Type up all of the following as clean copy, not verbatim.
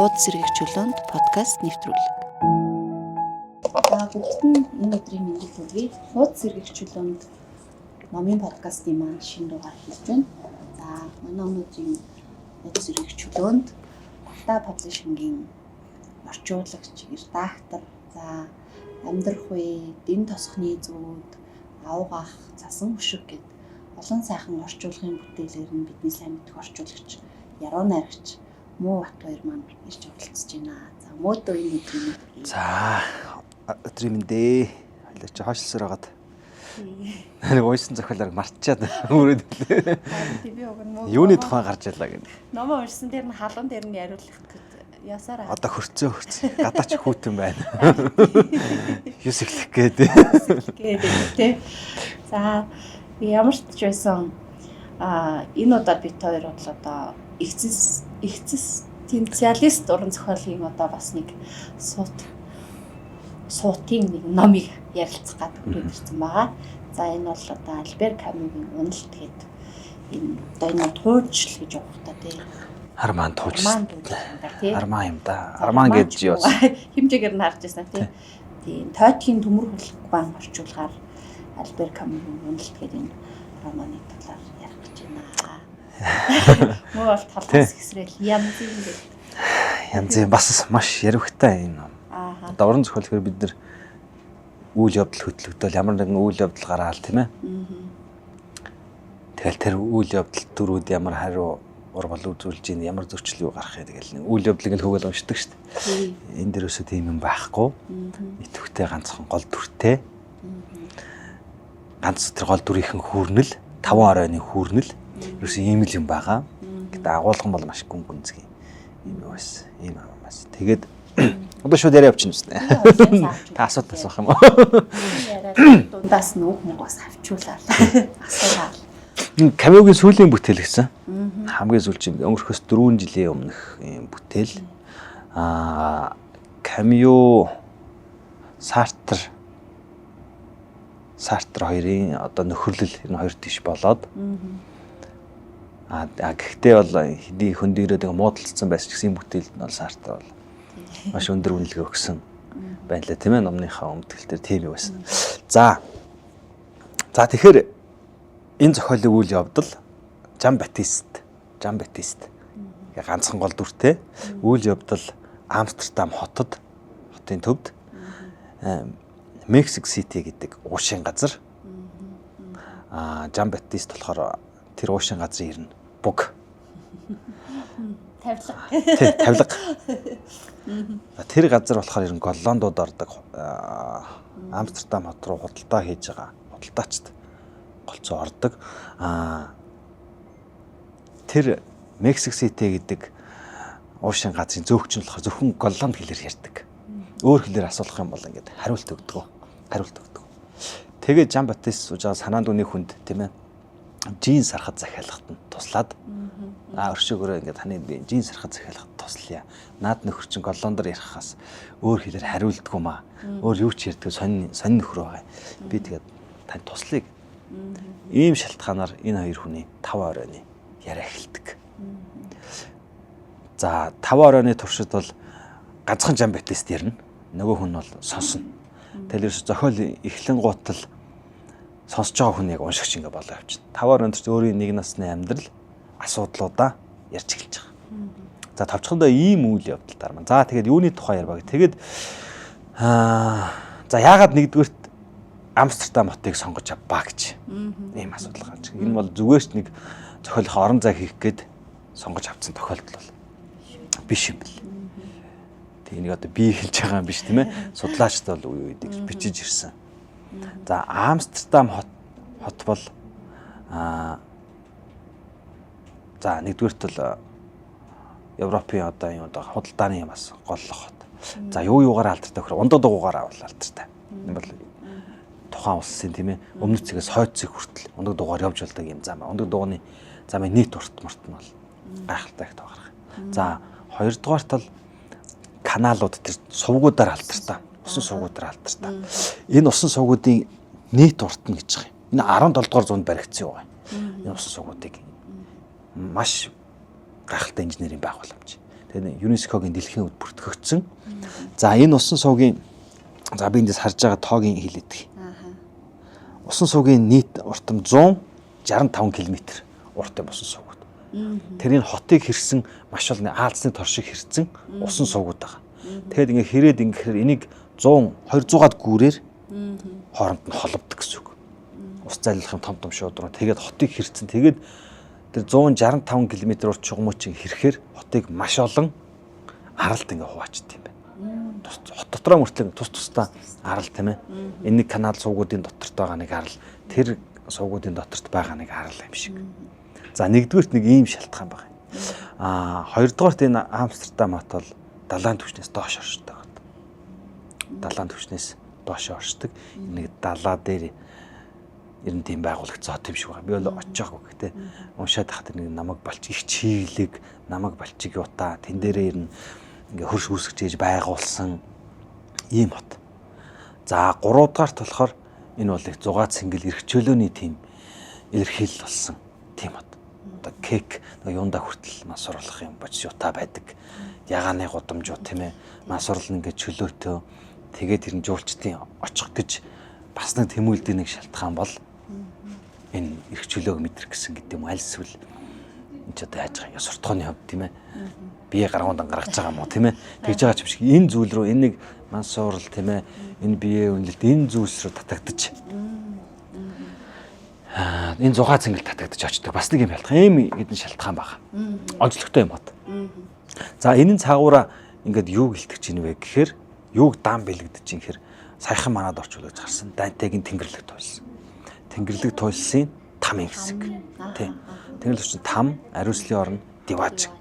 Хуудас сэргийх чөлөөнд подкаст нэвтрүүлэг. За, бүгд нь энэ өдрийн мэндийг хүргэе. Хуудас сэргийх чөлөөнд номын подкастын маань шинэ дугаар эхэлж байна. За, манай өнөөдрийн хуудас сэргийх чөлөөнд Багтаа Publishing-ийн орчуулагч, редактор, за, амьдрах үе, дэн тосхны зүүд, авгах, цасан хөшиг гэд олон сайхан орчуулгын бүтээлээр нь бидний сайн мэдэх орчуулагч, яруу найрагч Муу Батбаяр маань ирж оролцож байна. За, мөөдөө энэ өдрийн мэнд хүргэе. За, өдрийн мэнд ээ. Хоёлаа чи хойшлсоор хагаад. Нэг уншсан зохиолоор мартчаад өрөөд үлээ. Би уг нь муу. Юуны тухай гарч ялаа гэнэ. Номоо уншсан дээр нь халуун дээр нь яриулах гэж ясаараа. Одоо хөрцөө хөрцөө. Гадаач хүүтэн байна. Юус эхлэх гээд. Гээд тий. За, ямар ч байсан энэ удаа бид хоёр бол одоо экзистенциалист уран зохиолын одоо бас нэг суутын нэг номыг ярилцах гэдэг хүрээд ирсэн байгаа. За, энэ бол одоо Альбер Камюгийн Уналт гэдэг энэ одоо энэ туужл гэж явах та тий. Арман тууж. Арман тууж юм да тий. Арман юм да. Арман гэж юу. Хэмжээгээр нь харж байсан тий. Тийм, Тойтгийн төмөр хулгайн орчуулгаар Альбер Камюгийн Уналт гэдэг энэ романы талаар ярих гэж байна. Муу бол толгоос хэсрээл янз юм гэдэг. Янз юм бас маш яривхтай юм. Аа. Одоо уран зохиол гэхээр бид нар үйл явдал хөтлөгдөөл ямар нэгэн үйл явдал гараал тийм ээ. Тэгэл тэр үйл явдал дөрүүд ямар хариу ургал үзүүлж ийн, ямар зөрчил юу гарах юм, тэгэл нэг үйл явдлыг л хөөгөл уншдаг шүү дээ. Энэ дэр өсөө тийм юм байхгүй. Идэвхтэй ганцхан гол дүртэй. Ганц тэр гол дүрийнхэн хүүрнэл, таван оройны хүүрнэл ерөөсөө ийм л юм байгаа. Гэтэ агуулган бол маш гүн гүнзгий. Ийм юу байсан. Ийм амаас. Тэгээд одоо шууд яриа явчихна үстэй. Та асуулт асуух юм уу? Яриа дундаас нь үг мөг бас авчуулаад асуугаад. Камюгийн сүүлийн бүтээл гэсэн. Хамгийн сүүлчийн өнгөрөхөөс 4 жилийн өмнөх юм бүтээл. Камю, Сартр хоёрын одоо нөхөрлөл энэ хоёр тийш болоод гэхдээ бол хэдий хөндөрөөд ингээ муудалцсан байсан ч гэсэн бүтээлд нь бол Сартр бол маш өндөр үнэлгээ өгсөн байна лээ, тийм ээ, номныхаа өмтгөл дээр тийм юу байсан. За. За, тэгэхээр энэ зохиолын үйл явдал Жан Батист ганцхан гол дүртэй. Үйл явдал Амстердам хотод, хотын төвд, Мексик Сити гэдэг уушийн газар. Жан Батист болохоор тэр уушийн газрын ирнэ. Буг. Тавилга. Тий, тавилга. Тэр газар болохоор ер нь Голландууд ордог. Амстердам хот руу худалдаа хийж байгаа худалдаачд голцоо ордог. Тэр Мексик Сити гэдэг уушийн газрын зөөгч нь болохоор зөвхөн голланд хэлээр ярьдаг. Өөр хэлээр асуулах юм бол ингээд хариулт өгдөг. Хариулт өгдөг. Тэгээд Жан Батист сууж байгаа санаанд үний хүнд, тийм ээ, джинс сархад захиалгад нь туслаад өршөөгөөрөө ингээд таны би джинс сархад захиалгад туслая. Наад нөхөр чинь голландаар ярихаас өөр хэлээр хариулдаггүй маа. Өөр юу ч ярьдаг сонь сонь нөхөр байгаа. Би тэгээд тань туслая. Ийм шалтгаанаар энэ хоёр хүний тав оройны яриа эхэлдэг. За, тав оройны туршид бол ганцхан Жан Батист ярина. Нөгөө хүн бол сонсно. Тэгэл ерөөс зохиол эхлэн гутал сонсож байгаа хүн яг уншигч ингээ болоо явчихна. Тав оройн турш өөрийн нэг насны амьдрал асуудлуудаа ярьж эхэлж байгаа. За, товчхондоо ийм үйл явдал дармаа. За, тэгээд юуны тухай ярва. Тэгээд за, яагаад нэгдүгээрт Амстердам хотыг сонгож авбаа гэж ийм асуудал гарч. Энэ бол зүгээр ч нэг зохиолынхоо орон зай хийх гээд сонгож авсан тохиолдол бол биш юм бэл. Тэг энийг одоо би хэлж байгаа юм биш, тийм ээ. Судлаачд бол үе үед ингэж бичиж ирсэн. За, Амстердам хот бол за, нэгдүгээрт бол Европын одоо юм одоо худалдааны бас голлох хот. За, юу юугаар алдартай гэхээр ундаг дугуйгаар бол алдартай. Энэ бол тухайн улсын, тийм ээ, өмнөд цэгээс хойд цэг хүртэл ундаг дугаар явж болдог юм зам. Ундаг дугуйны замын нийт урт мурт нь бол гайхалтай их тоогарах. За, хоёрдугаарт бол каналууд, тэр сувгуудаар алдартай. Усан сувгуудаар алдартай. Энэ усан сувгуудын нийт урт нь гэж байгаа юм. Энэ 17 дугаар зуунд баригдсан юу юм. Энэ усан сувгуудыг маш гайхалтай инженерийн байгууламж. Тэгээд ЮНЕСКО-гийн дэлхийн өвд бүртгэгдсэн. За энэ усан суугийн за би эндээс харж байгаа тоогийн хэлээдэг. Усан суугийн нийт уртам 165 км урт юм усан суугууд. Тэр энэ хотыг хэрсэн маш олон аалзны торшиг хэрсэн усан суугууд байгаа. Тэгэхэд ингээ хэрээд ингэхээр энийг 100 200-аад гүүрээр хооронд нь холбодог гэсэн үг. Ус зайлуулах юм том том шуудруу. Тэгээд хотыг хэрсэн. Тэгээд тэр 165 км урт чугмуучин хэрэхээр хотыг маш олон аралд ингээ хуваачд юм байна. Хот дотроо мөртлөө тус тусдаа арал тийм ээ. Энэ нэг канал суугуудын доторт байгаа нэг арал, тэр суугуудын доторт байгаа нэг арал юм шиг. За нэгдүгüрт нэг ийм шалтгаан байгаа юм. Аа хоёрдугаарт энэ Амстердам хот бол далайн түвшнээс доош оршдог. Далайн түвшнээс доош оршдог. Нэг далаа дээр ер нь тийм байгуулагдсан хот юм шиг байна. Би бол очиагүй гэхдээ уншаад тахад нэг намаг балч их чиглэг, намаг балчиг юута тэн дээрээ ер нь ингээ хөрш үүсгэж ээж байгуулсан ийм хот. За гуравдугаарт болохоор энэ бол их зугаа цэнгэл эрх чөлөөний тийм илэрхийлэл болсон тийм хот. Одоо кек юунда хүртэл мансууруулах юм боч юута байдаг. Ягааны гудамжуу тийм ээ. Мансуурлал ингээ чөлөөтөө тэгээд тэр нь жуулчдын очих гэж бас нэг тэмүүлдэг нэг шалтгаан бол энэ эрх чөлөөг мэдрэх гэсэн гэдэг юм аль эсвэл энэ ч одоо яаж байгаа юм суртахууны хувьд тийм ээ бие гаргуундан гаргаж байгаа юм уу тийм ээ тэгж байгаа ч юм шиг энэ зүйл рүү энэ нэг мансуурал тийм ээ энэ бие үнэлэлт энэ зүйлс рүү татагдаж энэ зугаа цэнгэл татагдаж очдог бас нэг юм шалтгаан ийм хэдэн шалтгаан байгаа. Онцлогтой юм бод. За энэ нь цаагаараа ингээд юу гэлтгэж ийн вэ гэхээр юуг даан бэлэгдэж ин гэхээр саяхан манад орчуулж гарсан Дантегийн Тэнгэрлэг туйлсан. Тэнгэрлэг туйлсын тамын хэсэг. Тий. Тэнгэрлэг чинь там, ариуслын орн, диваажин.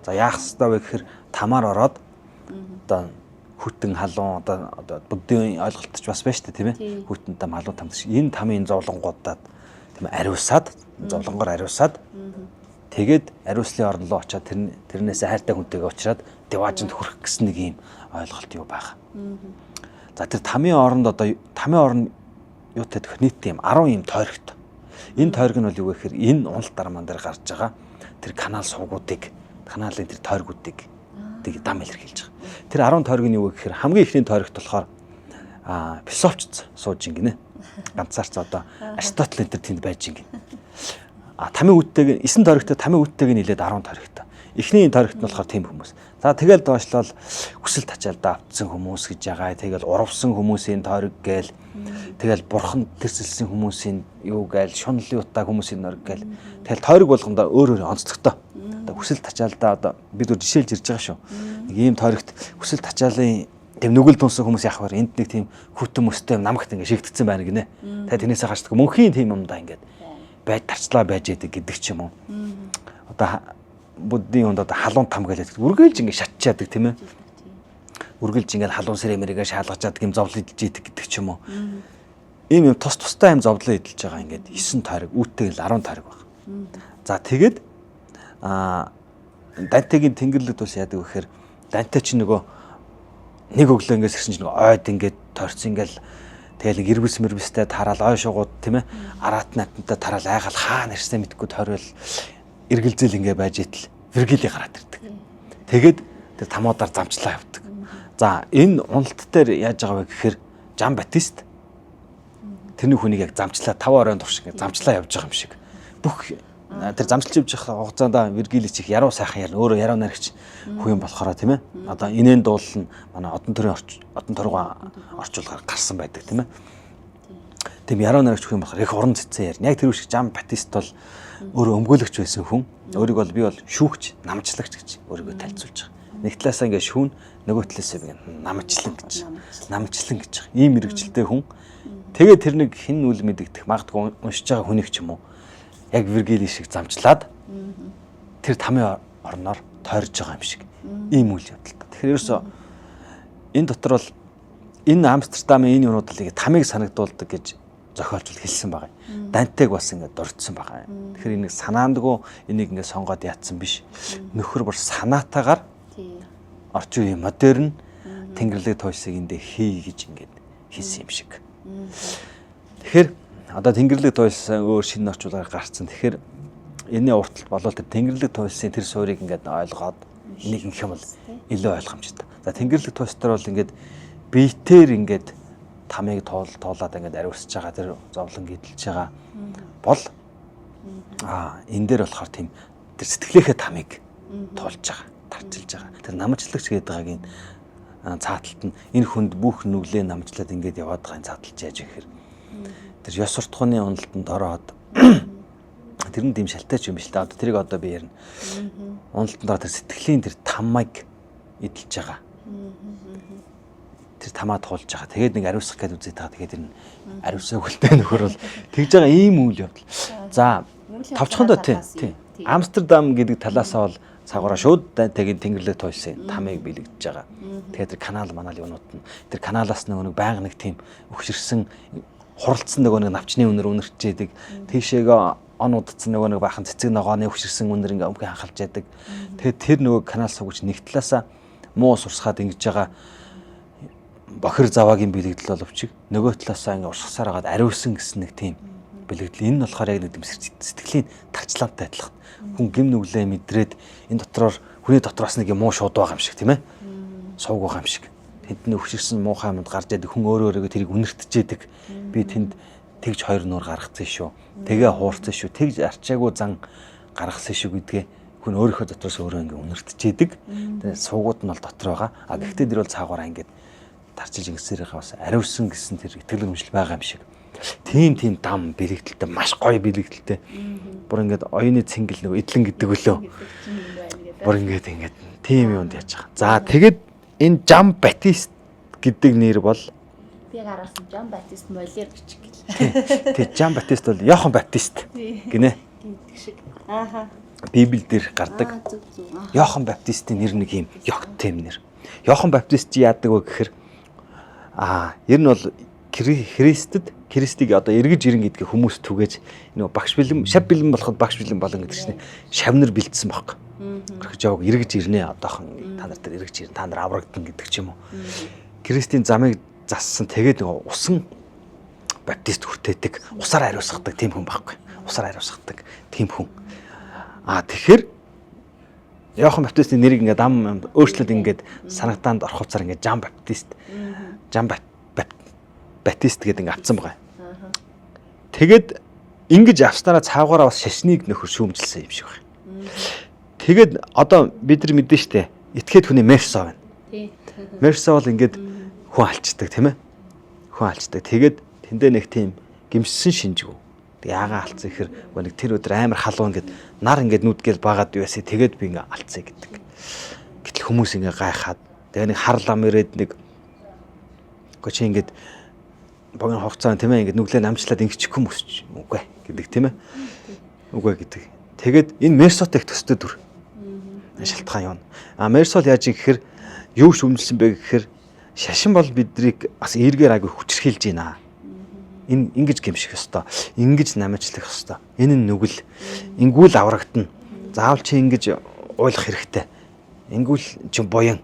За яах ёстой вэ гэхээр тамаар ороод одоо хүтэн халуун одоо буддын ойлголт ч бас байна шүү дээ тийм ээ. Хүтэн там халуун там шиг энэ тамын зовлонгуудад тийм ариусаад зовлонгоор ариусаад тэгээд ариуслын орн руу очиад тэрнээс хайртай хүнтэйгээ уулзраад диваажинд хүрэх гэсэн нэг ийм ойлголт юу байгаа. За тэр тамын оронд одоо тамын орн юутай төх нийт тийм 10 ийм тойрогтой. Энэ тойрог нь бол юу гэхээр энэ уналт дарман дээр гарч байгаа тэр канал суугуудыг каналын тэр тойргуудыг дам илэрхийлж байгаа. Тэр 10 тойрог нь юу гэхээр хамгийн эхний тойрогт болохоор философч сууж ин гинэ. Ганцаарч одоо Аристотель энэ тэр тэнд байж ин гинэ. Тамын үүдтэйг 9 тойрогтой тамын үүдтэйг нь илээд 10 тойрогтой. Эхний энэ тойрогт нь болохоор тийм хүмүүс. За тэгэл доошлол хүсэл тачаалдаа автсан хүмүүс гэж байгаа. Тэгэл урвсан хүмүүсийн тойрог гээл. Тэгэл бурхан тэрсэлсэн хүмүүсийн юу гээл, шунлын утаа хүмүүсийн норг гээл. Тэгэл тойрог болгондоо өөр өөр онцлогтой. Одоо хүсэл тачаалдаа одоо бид өөр жишээлж ирж байгаа шүү. Нэг ийм тойрогт хүсэл тачаалын тийм нүгэл тунсан хүмүүс яах вэ? Энд нэг тийм хүтэн мөстэй намагт ингэ шигдсэн байна гинэ. Тэгээ тэрнээсээ гарчдаг мөнхийн тийм юмдаа ингээд байж тарчлаа байж идэг гэдэг ч юм уу. Одоо буддын юунд одоо халуун там гэлээд үргэлж ингэ шатчаадаг тийм ээ. Үргэлж ингэ халуун сэрэ мэрэгээ шаалгаж яадаг юм зовлон идэлж идэг гэдэг ч юм уу. Ийм юм тус тустай юм зовлон идэлж байгаа ингээд 9 тойрог, үүттэй л 10 тойрог баг. За тэгээд Дантегийн Тэнгэрлэг тус яадаг вэ гэхээр Данте чи нөгөө нэг өглөө ингээс ирсэн чинь нөгөө ойд ингээд торцсон ингээл тэгэл нэг ирвэс мэрвэстэй тараал ой шугууд тийм ээ араат натантай тараал айгаал хаана ирсэн мэдгүй тойрол эргэлзэл ингээ байж итэл Виргили гараад ирдэг. Тэгээд тэр тамуудаар замчлаа явдаг. За энэ уналт дээр яаж байгаа вэ гэхээр Жан Батист тэрний хүнийг яг замчлаа 5 оройн турш ингээ замчлаа явж байгаа юм шиг. Бүх тэр замчилж явж байгаа хугацаанд Виргили чих яруу сайхан ярина. Өөрөө яруу найрагч хүн юм болохоор тийм ээ. Одоо инээн дуулал нь манай одон төрийн одон торгоо орчуулгаар гарсан байдаг тийм ээ. Тийм яруу найрагч хүн болохоор их уран цэцэн ярина. Яг тэр үе шиг Жан Батист бол өөрөө өмгөөлөгч байсан хүн. Өөрийг бол би бол шүүгч, намжлагч гэж өөрийгөө танилцуулж байгаа. Нэг талаасаа ингээ шүүн, нөгөө талаасаа ингээ намжлан гэж. Намжлан гэж байгаа. Ийм мэрэгчлээ хүн. Тэгээд тэр нэг хин үл мэдэгдэх магадгүй уншиж байгаа хүнийг ч юм уу яг Виргили шиг замчлаад тэр тамын орноор тойрж байгаа юм шиг ийм үйл явдал. Тэгэхээр ерөөсөө энэ дотор бол энэ Амстердамын энэ юмнууд л тамыг санагдуулдаг гэж зохиолч хэлсэн байгаа юм. Дантег бас ингээд дурдсан байгаа юм. Тэгэхээр энийг санаандгүй энийг ингээд сонгоод яатсан биш. Нөхөр бүр санаатаагаар орчин үеийн модерн Тэнгэрлэг туйлсыг эндээ хий гэж ингээд хэлсэн юм шиг. Тэгэхээр одоо Тэнгэрлэг туйлсан өөр шинэ орчуулгаар гарцсан. Тэгэхээр энэний урталт болол тэр Тэнгэрлэг туйлсын тэр суурийг ингээд ойлгоод Энийг ингэх юм бол илүү ойлгомжтой. За тэнгэрлэг туйстар бол ингээд биетээр ингээд тамыг туулаад ингээд ариусж байгаа тэр зовлон гидэлж байгаа бол энэ дээр болохоор тийм тэр сэтгэлийнхээ тамыг туулж байгаа, тарчилж байгаа. Тэр намжлагч гэдэг байгаагийн цааталт нь энэ хүнд бүх нүглээ намжлаад ингээд яваад байгаа энэ цааталж яаж гэхээр тэр ёс суртахууны уналтанд ороод тэр нь дэм шалтаач юм биш л дээ. Одоо тэрийг одоо би ярина. Уналтанд ороод тэр сэтгэлийн тэр таммыг эдэлж байгаа. Тэр тамаа туулж байгаа. Тэгээд нэг ариусгах гээд үзээд байгаа. Тэгээд тэр ариусаагүй л нөхөр бол тэгж байгаа ийм үйл явдал. За товчхондоо тий. Амстердам гэдэг талаасаа бол цагаараа шууд тэгээд тэнгэрлэг туйлсан тамыг бэлэгдэж байгаа. Тэгээд тэр канал манаал юунууд нь тэр каналаас нөгөө нэг байнга нэг тийм өгшөрсөн хуралцсан нөгөө нэг навчны үнэр үнэрч яадаг. Тийшээгээ он удцсан нөгөө нэг баахан цэцэг ногооны өгшөрсөн үнэр ингээ өмхөн ханхалж яадаг. Тэгээд тэр нөгөө канал суугч нэг талаасаа муу сурсгаад ингэж байгаа бохир заваагийн бэлэгдэл боловч нөгөө талаасаа ингээ урсгасаар хагаад ариусан гэсэн нэг тийм бэлэгдэл. Энэ нь болохоор яг нэг тийм сэтгэлийн тарчлаантай адилхан. Хүн гим нүглээ мэдрээд энэ дотроор хүний дотроос нэг юм муу шууд байгаа юм шиг тийм ээ. Сууг байгаа юм шиг. Тэнд нь өвширсэн муухай юмд гарч яадаг хүн өөрөө өөрийгөө тэрийг үнэртжээдэг. Би тэнд тэгж хоёр нуур гаргацсан шүү. Тэгээ хуурцсан шүү. Тэгж арчаагүй зан гаргасан шүү гэдгээ хүн өөрийнхөө дотроос өөрөө ингээ үнэртжээдэг. Тэгээ суугууд нь бол дотор байгаа. А гэхдээ тэр бол цаагаараа ингээд тарчилж ингэсээрээ бас ариусан гэсэн тэр итгэл үнэмшил байгаа юм шиг. Тийм тийм дам бэлэгдэлтэй маш гоё бэлэгдэлтэй. Бүр ингээд оюуны цэнгэл нөгөө эдлэн гэдэг үлөө. Бүр ингээд ингээд тийм юунд яаж байгаа. За тэгээд энэ Жан Батист гэдэг нэр бол би гаргасан Жан Батист Молер бичих гэл. Тэг Жан Батист бол Йохан Баптист гинэ. Гэдэг шиг. Ааха. Библиэлд гардаг. Йохан Баптистийн нэр нэг юм ёгт тийм нэр. Йохан Баптист чи яадаг вэ гэхээр ер нь бол Христэд Христийг одоо эргэж ирэн гэдгийг хүмүүс түгээж нөгөө багш бэлэн шав бэлэн болоход багш бэлэн болон гэдэг чинь шавнар бэлдсэн байхгүй. Хэрэг жавг эргэж ирнэ одоохон та нар дээр эргэж ирнэ та нар аврагдана гэдэг ч юм уу. Христийн замыг зассан тэгээд нөгөө усан баптист хүртээдэг усаар ариусгадаг тийм хүн байхгүй. Усаар ариусгадаг тийм хүн. Тэгэхээр Йохан Баптистийн нэрийг ингээд ам өөрчлөлт ингээд санагдаанд орох хуцаар ингээд Жан Баптист Жан Батист гэдэг ингээд авцсан байгаа. Тэгээд ингэж авснараа цаагаараа бас шашныг нөхөр шүүмжилсэн юм шиг байна. Тэгээд одоо бид нар мэдэн штэ. Этгээд хүний Мерсо байна. Мерсо бол ингээд хүн алчдаг тийм ээ. Хүн алчдаг. Тэгээд тэндээ нэг тийм гимшсэн шинжгүй. Яагаа алдсан гэхээр нэг тэр өдөр амар халуун ингээд нар ингээд нүдгээл багаад юу ясаа тэгээд би ингээд алдсан гэдэг. Гэтэл хүмүүс ингээд гайхаад тэгээ нэг хар лам ирээд нэг үгүй чи ингээд богино хугацаанд тийм ээ ингээд нүглээ намжлаад ингэчих хүмүүс ч үгүй гэдэг тийм ээ. Үгүй гэдэг. Тэгээд энэ Мерсотой их төстэй дүр. Шалтгаан юу? Мерсол яаж юм гэхээр юу шүмжилсэн бэ гэхээр шашин бол бидрийг бас эргээр айгүй хүчрхийлж байна. Энэ ингэж гимших ёстой. Ингэж намжлах ёстой. Энэ нь нүгэл. Ингүүл аврагдана. Заавал чи ингэж уйлах хэрэгтэй. Ингүүл чи буян.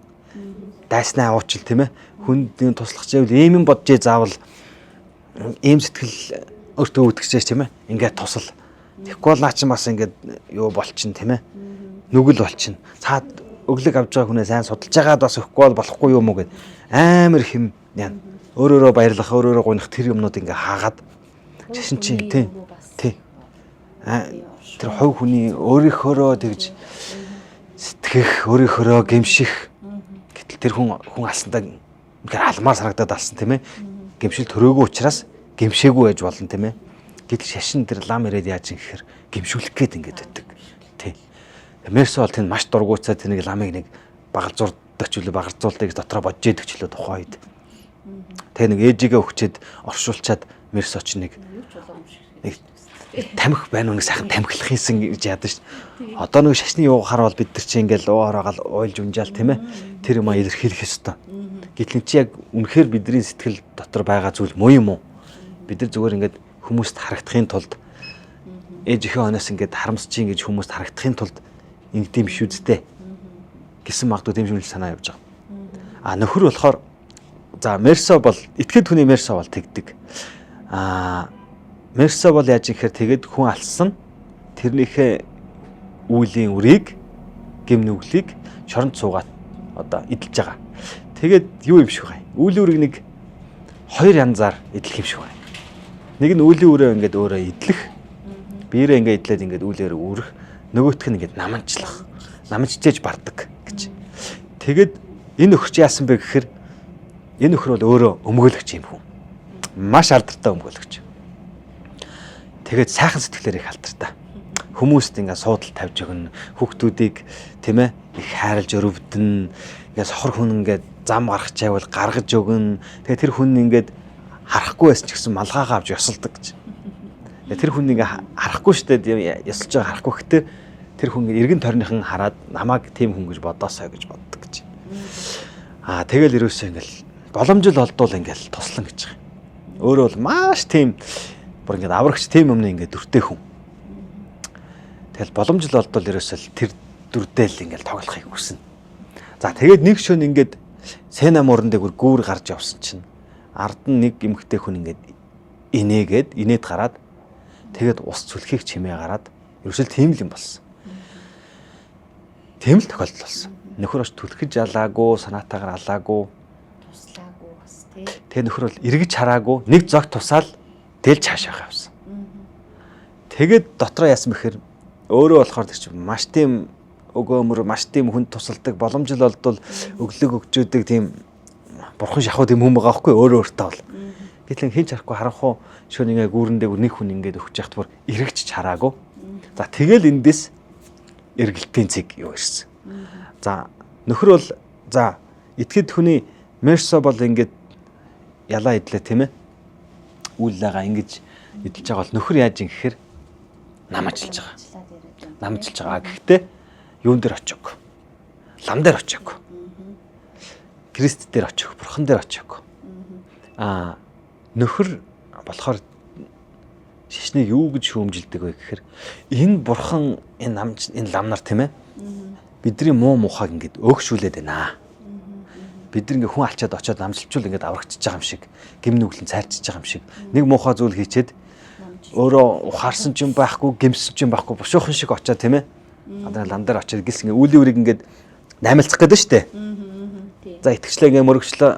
Дайснаа уучлал тийм ээ. Хүнд туслах чивэл ийм юм боджээ заавал ийм сэтгэл өөртөө үүдгчээс тийм ээ. Ингээд тусал. Тэгэхгүй бол наа чинь бас ингээд юу болчин тийм ээ. Нүгэл болчин. Цаад өглөг авч байгаа хүнээ сайн судалж байгаад бас өгөхгүй бол болохгүй юм уу гэд амар хэм яа. Өөрөөрөө баярлах, өөрөөрөө гунах тэр юмнууд ингээ хаагаад шашин чинь тийм. Тий. Тэр хувь хүний өөрийнхөөрөө тэгж сэтгэх, өөрийнхөөрөө гэмших. Гэтэл тэр хүн хүн алсандаа үнэхээр алмаар санагдаад алсан тийм ээ. Гэмшил төрөөгүй учраас гэмшээгүй байж болно тийм ээ. Гэтэл шашин тэр лам ирээд яаж юм гэхээр гэмшүүлэх гээд ингээд байдаг. Тий. Мерсо бол тэнд маш дургуйцаа тэр нэг ламыг нэг багалзуурдаг ч үлээ багалзуулдаг гэж дотроо бодж идэг ч үлээ тухайн үед. Тэгээ нэг ээжигээ өгчээд оршуулчаад Мерсо ч нэг тамхи байна уу нэг сайхан тамхилах хийсэн гэж яадаг ш. Одоо нэг шашны юугаар бол бид нар чи ингээл уугаар байгаал уйлж унжаал тийм ээ. Тэр юм илэрхийлэх ёстой. Гэтэл чи яг үнэхээр бидний сэтгэл дотор байгаа зүйл муу юм уу? Бид нар зүгээр ингээд хүмүүст харагдахын тулд ээжийнхээ оноос ингээд харамсаж ин гэж хүмүүст харагдахын тулд ингэдэм биш үсттэй гэсэн магадгүй тийм шүмжил санаа явж байгаа. А нөхөр болохоор за Мерсо бол итгэл хүний Мерсо бол тэгдэг. А Мерсо бол яаж ихээр тэгээд хүн алсан тэрнийхээ үйлийн үрийг гим нүглийг Шоронд суугаад одоо эдэлж байгаа. Тэгээд юу юм шиг бай. Үлийн үрийг нэг хоёр янзаар эдлэх юм шиг байна. Нэг нь үлийн үрээ ингээд өөрөө эдлэх. Биерээ ингээд эдлээд ингээд үлээр үүрэх. Нөгөөх нь ингээд наманчлах. Наманчжээж бардаг гэж. Тэгээд энэ нөхөрч яасан бэ гэхээр энэ нөхөр бол өөрөө өмгөөлөгч юм хүн. Маш алдартай өмгөөлөгч. Тэгээд сайхан сэтгэлээр их алдартай. Хүмүүст ингээд суудал тавьж өгнө. Хүүхдүүдийг тийм ээ их хайрлж өрөвдөн. Ингээд сохор хүн ингээд зам гаргах чайвал гаргаж өгнө. Тэгээд тэр хүн ингээд харахгүй байсан ч гэсэн малгайгаа авч ёсолдог гэж. Тэгээд тэр хүн ингээд харахгүй штэ ёсолж байгаа харахгүй гэхдээ тэр хүн эргэн тойрныхан хараад намайг тийм хүн гэж бодоосой гэж боддог гэж. Аа тэгэл ерөөсөө ингээл боломжил олдвол ингээл туслан гэж байгаа. Өөрөө бол маш тийм бүр ингээд аврагч тийм юмны ингээд дүртэй хүн. Тэгэл боломжил олдвол ерөөсөө тэр дүрдэл ингээл тоглохыг хүснэ. За тэгээд нэг шөн ингээд Сена мөрөн дээр гүүр гарч явсан чинь ард нь нэг эмэгтэй хүн ингээд инээгээд инээд гараад тэгээд ус цүлхийг чимээ гараад ерөөсөө тийм л юм болсон. Тийм л тохиолдол болсон. Нөхөр бас түлхэж алаагүй, санаатаагаар алаагүй, Туслаагүй бас тий. Тэгээ нөхөр бол эргэж хараагүй, нэг зогт тусаал тэгэл цаашаа явсан. Тэгээд дотроо яасан бэхээр өөрөө болохоор тэр чинь маш тийм өгөөмөр, маш тийм хүнд тусалдаг, боломжил олдвол өглөг өгчөөдөг тийм бурхан шахуу тийм хүн байгаа байхгүй өөрөө өөртөө бол. Гэтэл хин ч харахгүй харанхуу шөнө ингээ гүүрэндээ нэг хүн ингээд өгч яхад бүр эргэж хараагүй. За тэгэл эндээс эргэлтийн цэг юу ирсэн. За нөхөр бол за итгэд хүний Мерсо бол ингээд ялаа идлээ тийм ээ. Үйл лага ингэж эдэлж байгаа бол нөхөр яаж юм гэхээр намажилж байгаа. Намжилж байгаа. Гэхдээ юун дээр очиог. Лам дээр очиог. Крист дээр очиог, бурхан дээр очиог. Аа нөхөр болохоор шашныг юу гэж шүүмжилдэг вэ гэхээр энэ бурхан энэ намж энэ лам нар тийм ээ. Бидний муу мухаг ингээд өөгшүүлээд байна. Бид нар ингээ хүн алчаад очиод намжилчул ингээд аврагчж байгаа юм шиг, гим нүглэн цайрчж байгаа юм шиг. Нэг муухай зүйл хийчээд өөрөө ухаарсан ч юм байхгүй, гимсэн ч юм байхгүй, бушуухан шиг очиод тийм ээ. Одоо лам дээр очиод гэлс ингээ үлийн үрийг ингээд наймалцах гэдэг нь шүү дээ. За итгэжлээ ингээ мөрөгчлөө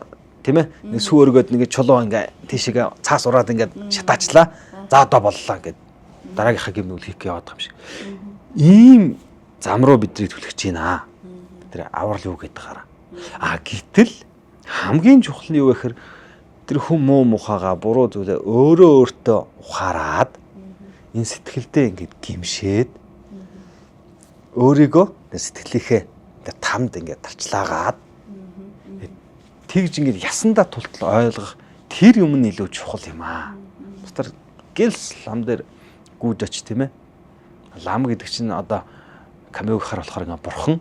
тийм ээ. Нэг сүү өргөөд нэг чулуу ингээ тийшээгээ цаас ураад ингээд шатаачлаа. За одоо боллоо ингээд дараагийнхаа гим нүгэл хийх яваад байгаа юм шиг. Ийм зам руу бидний түлхэж байна. Тэр аврал юу гэдэг гараа. А гэтэл хамгийн чухал нь юу вэ гэхээр тэр хүн муу мухагаа буруу зүйлээ өөрөө өөртөө ухаарад энэ сэтгэлдээ ингээд гимшээд өөрийгөө сэтгэлийнхээ тэр тамд ингээд тарчлаагаад тэгж ингээд ясандаа тултал ойлгох тэр юм нь илүү чухал юм аа. Дотор гэлс лам дээр гүйж очи тийм ээ. Лам гэдэг чинь одоо Камюг хар болохоор ингээд бурхан.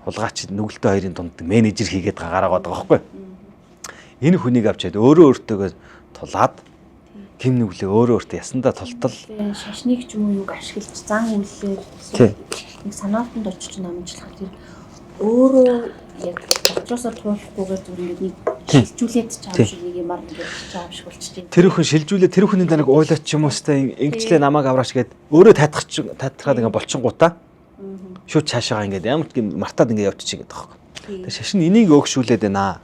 Хулгайч нүгэлтэй хоёрын дунд менежер хийгээд гараагаад байгаа байхгүй. Энэ хүнийг авчиад өөрөө өөртөөгөө тулаад гим нүглээ өөрөө өөртөө ясандаа тултал шашныг ч юм уу юг ашиглаж зан үйлээр нэг санаатанд очиж намжлах тэр өөрөө яг дотроосоо туулахгүйгээр зүгээр ингээд нэг шилжүүлээд ч юм шиг нэг юмар ингээд чаав шиг болчих чинь. Тэр хүн шилжүүлээ тэр хүний данаг уулаач юм уу сте ингэчлээ намайг авраач гээд өөрөө татах татхаад ингээд болчингуудаа шууд цаашаага ингээд ямар ч юм мартаад ингээд явчих гэдэг байхгүй. Тэр шашин энийг өөгшүүлээд байна.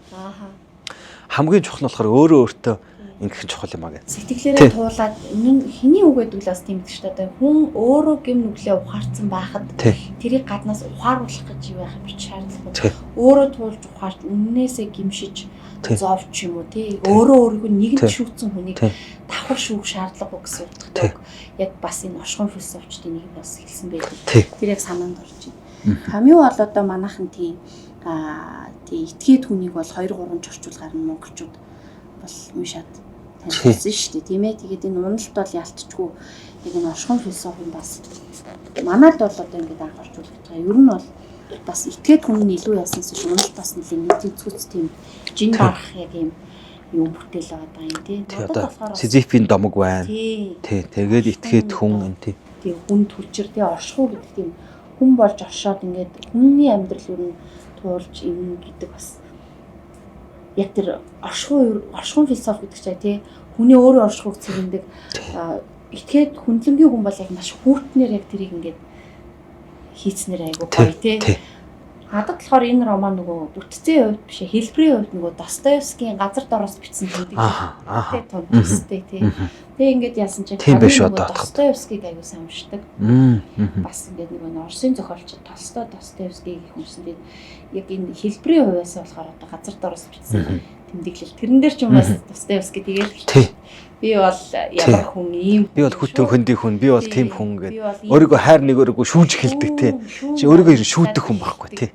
Хамгийн чухал нь болохоор өөрөө өөртөө ингэх чухал юм а гэж. Сэтгэлээрээ туулаад энэ хэний үг гэдэг л бас тийм гэдэг шүү дээ. Одоо хүн өөрөө гим нүглээ ухаарсан байхад тэрийг гаднаас ухааруулах гэж юу байх юм би шаардлагагүй. Өөрөө туулж ухаарч үннээсээ гимшиж зовч юм уу тий. Өөрөө өөрийгөө нэгэн шүүцэн хүнийг давхар шүүх шаардлагагүй гэсэн утгатай. Яг бас энэ оршихуйн философчдын нэг нь бас хэлсэн байдаг. Тэр яг санаанд орж байна. Камю бол одоо манайхан тийм тий итгээд хүнийг бол 2 3 орчуулгаар нь монголчууд бол уншаад танилцсан шүү дээ тийм ээ. Тэгээд энэ уналт бол ялтчгүй яг энэ оршихуйн философи бас манад бол одоо ингээд анх орчуулж байгаа. Ер нь бол бас итгээд хүн нь илүү ясанс биш уналт бас нэлийн нийтийн тийм жин барах яг юм юм бүтээл байгаа юм тий. Надад болохоор Сизифийн домог байна. Тий. Тэгээд итгээд хүн энэ тий. Тий хүн түлчэр тий оршихуй гэдэг тийм хүн болж оршоод ингээд хүний амьдрал ер нь туулж юм гэдэг бас яг тэр оршихуйн философи гэдэг чинь тий хүний өөрөө оршихуйг цэгэндэг итгээд хүндлэнгийн хүн бол яг маш хүүтнэр яг тэрийг ингээд хийцнэр айгу гоё тий. Надад болохоор энэ роман нөгөө бүтцийн хувьд биш хэлбэрийн хувьд нөгөө Достоевскийн газар дороос бичсэн тэмдэг. Аа. Тэ төстэй тий. Тэгээ ингээд яасан чинь Тийм биш одоо Достоевскийг аягүй сайн уншдаг. Бас ингээд нөгөө Оросын зохиолч Толстой Достоевскийг их уншсан. Тэгээд яг энэ хэлбэрийн хувьас болохоор одоо газар дороос бичсэн тэмдэглэл. Тэрэн дээр ч юм бас Достоевский тэгэл Тий. Би бол ямар хүн ийм Би бол хүтэн хөндий хүн, би бол тийм хүн гэдэг. Өөрийгөө хайр нэг өөрийгөө шүүж эхэлдэг тий. Чи өөрийгөө шүүдэг хүн байхгүй тий.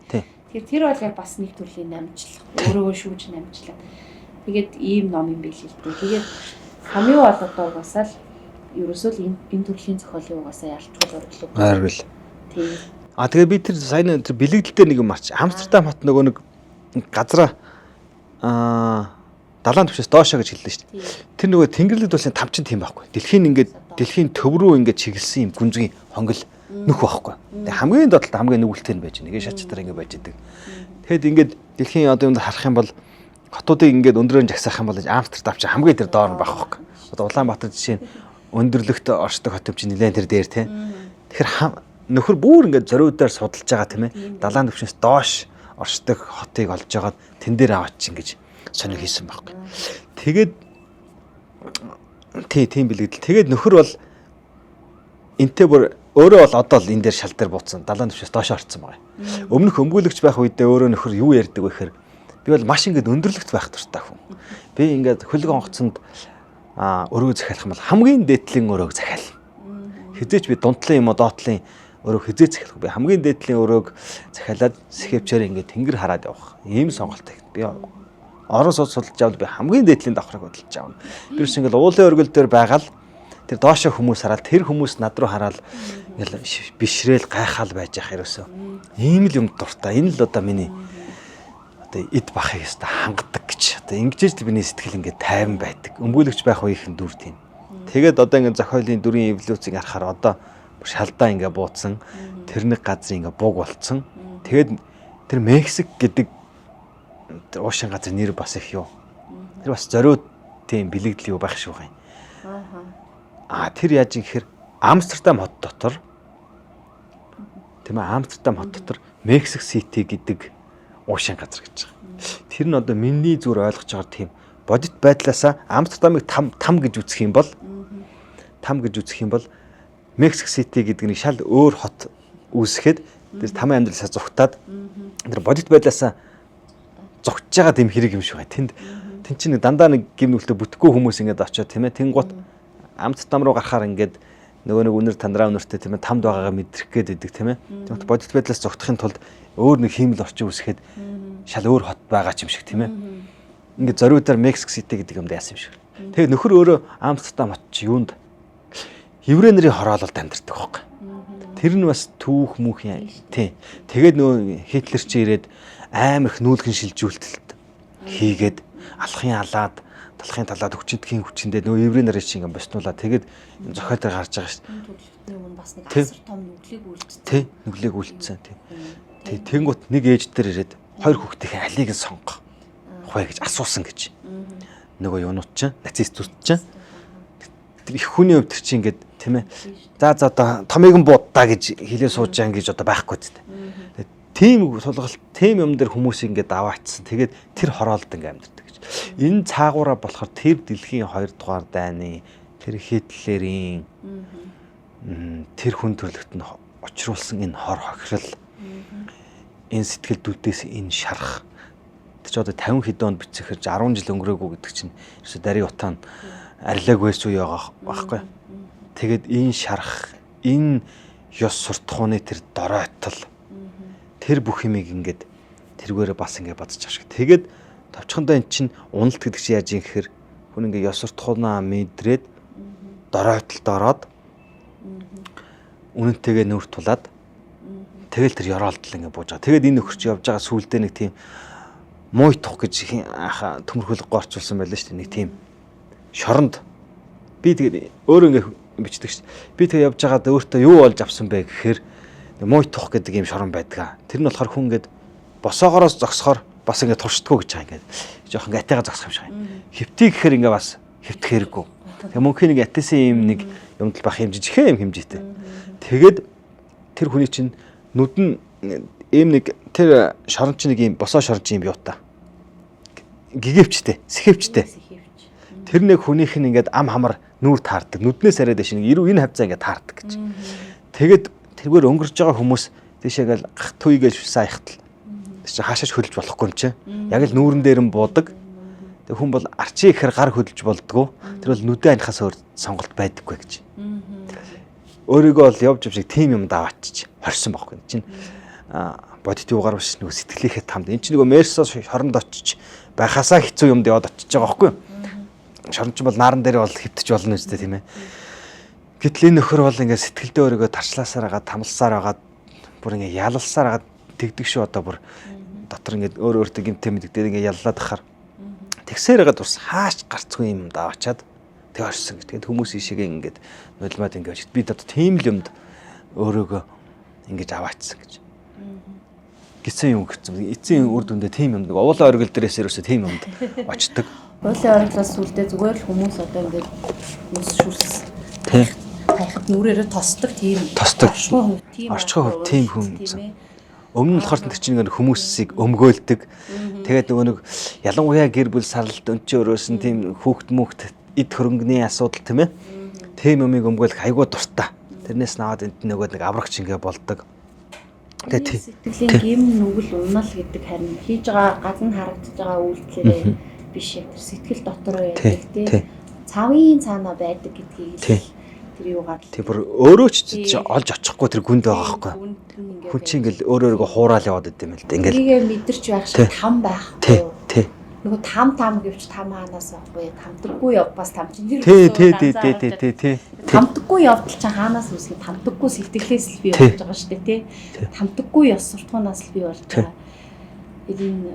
Тий. Тэгэхээр тэр бол яг бас нэг төрлийн намжлах. Өөрийгөө шүүж намжлах. Тэгээд ийм ном юм байл л дээ. Тэгээд Камю бол одоо угаасаа л ерөөсөө л энэ төрлийн зохиолын угаасаа ялчгүй орлоо. Ойргол. Тий. А тэгээ би тэр сайн тэр бэлэгдэл дээр нэг юм марч. Амстердам хот нөгөө нэг газраа далайн түвшээс доошоо гэж хэллээ шүү дээ. Тэр нөгөө Тэнгэрлэг дулсын тамчин тийм байхгүй. Дэлхийн ингээд дэлхийн төв рүү ингээд чиглэсэн юм гүнзгий хонгил нөх байхгүй. Тэгээ хамгийн доотлолт хамгийн нүгэлтэй нь байж байна. Ингээд шат шатар ингээд байж идэг. Тэгэхэд ингээд дэлхийн одоо юмд харах юм бол хотуудыг ингээд өндрөөр жагсаах юм бол Амстердам чи хамгийн тэр доор нь байх байхгүй. Одоо Улаанбаатар жишээ нь өндөрлөгт оршдог хот юм чи нэлээд тэр дээр тий. Тэгэхээр нөхөр бүр ингээд зориудаар судалж байгаа тийм ээ. Далайн түвшнээс доош оршдог хотыг олж жагаад тэн дээр аваач ингэж сонир хийсэн байхгүй. Тэгээд тий тийм бэлэгдэл. Тэгээд нөхөр бол энтэй бүр өөрөө бол одоо л энэ дээр шал дээр бууцсан. Далайн түвшнээс доош орцсон байгаа. Өмнөх өмгөөлөгч байх үедээ өөрөө нөхөр юу ярьдаг вэ гэхээр би бол маш ингээд өндөрлөгт байх дуртай хүн. Би ингээд хөлөг онгоцонд өргөө захиалах юм бол хамгийн дээдлийн өрөөг захиал. Хизээч би дунтлын юм уу доотлын өрөөг хизээч захиалах. Би хамгийн дээдлийн өрөөг захиалаад сэхэвчээр ингээд тэнгэр хараад явах. Ийм сонголт их. Би орон сууц судалж авал би хамгийн дээдлийн давхрыг хөдөлж авна. Би ерөөс ингээд уулын өргөл дээр байгаа л тэр доошо хүмүүс хараад тэр хүмүүс над руу хараад ингээл бишрээл гайхаал байж явах ерөөсөө. Ийм л юм дуртай. Энэ л одоо миний одоо эд бахыг өстө хангадаг гэж. Одоо ингэж л миний сэтгэл ингээд тайван байдаг. Өмгөөлөгч байх үеийнхэн дүр тийм. Тэгээд одоо ингээд зохиолын дүрийн эволюцийг харахаар одоо шалдаа ингээд бууцсан. Тэр нэг газар ингээд буг болцсон. Тэгээд тэр Мексик гэдэг уушин газар нэр бас их юу. Тэр бас зориуд тийм бэлэгдэл юу байх шиг байгаа юм. Аа тэр яаж юм гэхээр Амстердам хот дотор тийм ээ Амстердам хот дотор Мексик Сити гэдэг уушин газар гэж байгаа. Тэр нь одоо миний зүгээр ойлгож байгаа тийм бодит байдлаасаа Амстердамыг там там гэж үзэх юм бол там гэж үзэх юм бол Мексик Сити гэдэг нэг шал өөр хот үүсгэхэд тэр тамын амьдралсаа зүгтаад тэр бодит байдлаасаа зогтж байгаа тийм хэрэг юм шиг байна. Тэнд тэн чинь дандаа нэг гим нүгэлтэй бүтггүй хүмүүс ингээд очиод тийм ээ. Тэнгуут Амстердам руу гарахаар ингээд нөгөө нэг үнэр тандраа үнэртэй тийм ээ тамд байгаагаа мэдрэх гээд байдаг тийм ээ. Тэгмэт бодит байдлаас зогтохын тулд өөр нэг хиймэл орчин үүсгэхэд шал өөр хот байгаа ч юм шиг тийм ээ. Ингээд зориудаар Мексик Сити гэдэг юмд яасан юм шиг. Тэгээ нөхөр өөрөө Амстердам хот чи юунд еврей нарын хороололд амьдардаг байхгүй. Тэр нь бас түүх түүх юм тий. Тэгээд нөгөө Хитлер чи ирээд амар их нүүлгэн шилжүүлэлт хийгээд алхын алаад талхын талаад хүчиндхийн хүчиндээ нөгөө еврей нарын чи ингээд боснуулаа. Тэгээд зохиол дээр гарч байгаа шүү дээ. Төлөвтний өмнө бас нэг асар том нүглийг үлдсэн. Тий, нүглийг үлдсэн тий. Тий, тэнгуут нэг ээж дээр ирээд хоёр хүүхдийн алийг нь сонгох вэ гэж асуусан гэж. Нөгөө юунууд чинь нацистүүд чинь тэр их хүний хувьд чинь ингээд тийм ээ. За за одоо томыг нь буудаа гэж хэлээ сууж байгаа гэж одоо байхгүй зү. Тийм сулгалт тийм юм дээр хүмүүс ингээд аваачсан. Тэгээд тэр хороолд ингээд амьдардаг гэж. Энэ цаагаараа болохоор тэр дэлхийн 2 дугаар дайны тэр Хитлерийн тэр хүн төрлөخت нь учруулсан энэ хор хохирол энэ сэтгэл дүлдээс энэ шарах тэр чи одоо 50 хэдэн онд бичсэхэр 10 жил өнгөрөөгүй гэдэг чинь ерөөсө дариг утаан арилаагүй байсан үе байгаа байхгүй. Тэгээд энэ шарах энэ ёс суртахууны тэр доройтол тэр бүх юмыг ингээд тэргээрээ бас ингээд бодож байгаа шиг. Тэгээд товчхондоо эн чинь уналт гэдэг чинь яаж юм гэхээр хүн ингээд ёс суртахуунаа мэдрээд доройтолд ороод үнэнтэйгээ нүүр тулаад тэгэл тэр ёроолдол ингээд бууж байгаа. Тэгээд энэ нөхөр чи явж байгаа сүулдэ нэг тийм муйтух гэж төмөрхөлөг орчуулсан байлаа шүү дээ. Нэг тийм шоронд би тэгээд өөрөө ингээд бичдэг шүү дээ. Би тэгээд явж байгаад өөртөө юу олж авсан бэ гэхээр муйтух гэдэг юм шорон байдаг. Тэр нь болохоор хүн ингээд босоогоороос зогсохоор бас ингээд туршдаггүй гэж байгаа ингээд жоохон ингээд атайгаа зогсох юм шиг. Хэвтий гэхээр ингээд бас хэвтэх хэрэггүй. Тэгээ мөнхийн нэг атайсан юм нэг юмдал байх юм жижигхэн юм хэмжээтэй. Тэгээд тэр хүний чинь нүд нь ийм нэг Тэр шорон чинь нэг юм босоо шорон чинь юм юута. Гэгэвчтэй, сэхэвчтэй. Сэхэвч. Тэр нэг хүнийх нь ингээд ам хамар нүүр таардаг. Нүднээс арай дэш нэг ирүү энэ хавцаа ингээд таардаг гэж. Тэгээд тэргээр өнгөрж байгаа хүмүүс тийшээ ингээл гах туй гэж шүлсэн аяхтал. Тэр чинь хаашаач хөлж болохгүй юм чинь. Яг л нүүрэн дээр нь буудаг. Тэг хүн бол арчи ихээр гар хөдөлж болдгоо. Тэр бол нүдэн анихаас өөр сонголт байдаггүй гэж. Өөрийгөө бол явж явж шиг тим юм даваачиж хорсон байхгүй. Чинь бодит юугаар биш нөгөө сэтгэлийнхээ тамд. Энд чинь нөгөө Мерсос шоронд очиж байхасаа хэцүү юмд яваад очиж байгаа байхгүй юу? Шорон чинь бол нааран дээр бол хэвтэж болно үстэй тийм ээ. Гэтэл энэ нөхөр бол ингээд сэтгэлдээ өөрийгөө тарчлаасаар агаад тамлсаар агаад бүр ингээд ялалсаар агаад тэгдэг шүү одоо бүр дотор ингээд өөр өөртөө гимтэй мэддэг ингээд яллаад ахаар тэгсээр агаад ус хаач гарцгүй юм даваачаад тэг орсон гэж. Тэгээд хүмүүс ийшээгээ ингээд нулимаад ингээд би одоо тийм л юмд өөрийгөө ингэж аваачсан гэж. Гисэн юм гэсэн. Эцсийн үр дүндээ тийм юм нэг уулын оргил дээрээс ерөөсөө тийм юмд очдөг. Уулын ориглоос сүлдээ зүгээр л хүмүүс одоо ингээд нүс шүрс Тий. таяхад нүрээрээ тосдог тийм Тосдог. орчгой хүн тийм Орчгой хүн, тийм хүн тийм ээ. Өмнө нь болохоор тэр чинь нэг хүмүүсийг өмгөөлдөг. Тэгээд нөгөө нэг ялангуяа гэр бүл саралт өнчөө өрөөс нь тийм хүүхд мөхт эд хөрөнгөний асуудал тийм ээ. Тийм юмыг өмгөөлөх айгуу дуртай. Тэрнээс наваад энд нөгөө нэг аврагч ингээ болдог. Тэгээд Миний сэтгэлийн гим нүгэл унал гэдэг харин хийж байгаа гадна харагдаж байгаа үйлдэлээрээ биш яг тэр сэтгэл дотор Тий, байдаг тий. тий. Цавын цаана байдаг гэдгийг Тий. л тэр юугаар л тий бүр өөрөө ч Тий. чи олж очихгүй тэр гүнд байгаа байхгүй. Гүнд нь ингээд Хүн чинь ингээл өөр өөрийгөө хураал яваад идэм л дээ. Ингээл Тэрийгэ мэдэрч байх шиг Тий. там байхгүй. тий тий Нөгөө там там гэвч там хаанаас байхгүй тамдаггүй явбас там чинь тэр тий өсөө тий тий данзаа тий гарч тий тий тий Тамдаггүй явдал чинь хаанаас үүсгэх тамдаггүй сэтгэлээс л бий Тий. болж байгаа шүү дээ тий. Тамдаггүй ёс суртахуунаас л бий болж Тий. байгаа. Энэ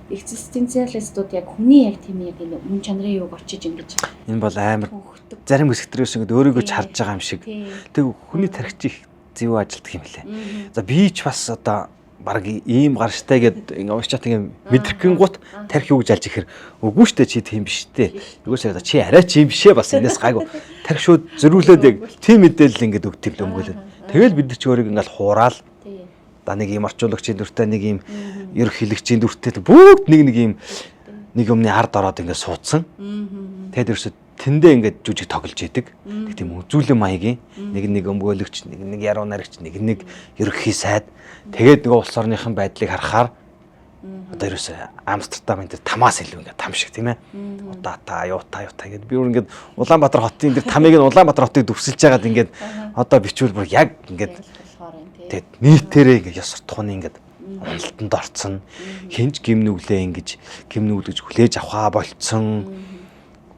экзистенциалистууд яг хүний яг тийм яг энэ мөн чанарын юуг очиж ингэж Энэ бол амар хөнгөдөг. зарим хэсэг дээрээс ингээд өөрийгөө ч Тий. харж байгаа юм шиг. Тий. Тэг хүний тархич их зөв ажилтдаг юм лээ. Мгм. За би ч бас одоо баг ийм гарштай гэд ингээ уншичаад ингээ мэдрэхэн гут тархи юу гэж алж ихээр үгүй штэ чи тийм биш штэ. Югээс яриа чи арай чи юм бишээ бас энэс гайгүй. Тархи шууд зөрүүлээд яг тийм мэдээлэл ингээд өгд юм л өмгөөлөд. Тэгэл бид нар ч өөрийг ингээл хураал Тий. да нэг ийм орчуулагчийн дүртэй нэг ийм ерөнхийлөгчийн дүртэй бүгд нэг нэг ийм нэг юмны ард ороод ингээд суудсан. Мгм. Тэгэд ерөөсө тэндээ ингээд жүжиг тоглож идэг. Нэг тийм үзүүлэн маягийн нэг нэг өмгөөлөгч, нэг нэг яруу найрагч, нэг нэг ерөнхий сайд. Тэгээд нөгөө улс орныхон байдлыг харахаар одоо ерөөсө Амстердам энэ тэр тамаас илүү ингээд там шиг тийм ээ. Удаа та, юута, юута гэд би өөр ингээд Улаанбаатар хотын тэр тамыг нь Улаанбаатар хотыг дүрсэлж байгаад ингээд одоо бичвэл бүр яг ингээд Яг л болохоор юм тий. Тэгээд нийтээрээ ингээд ёс суртахууны ингээд уналтанд орцсон. Хинж гим нүглээ ингэж гим нүглэж хүлээж авахаа болцсон.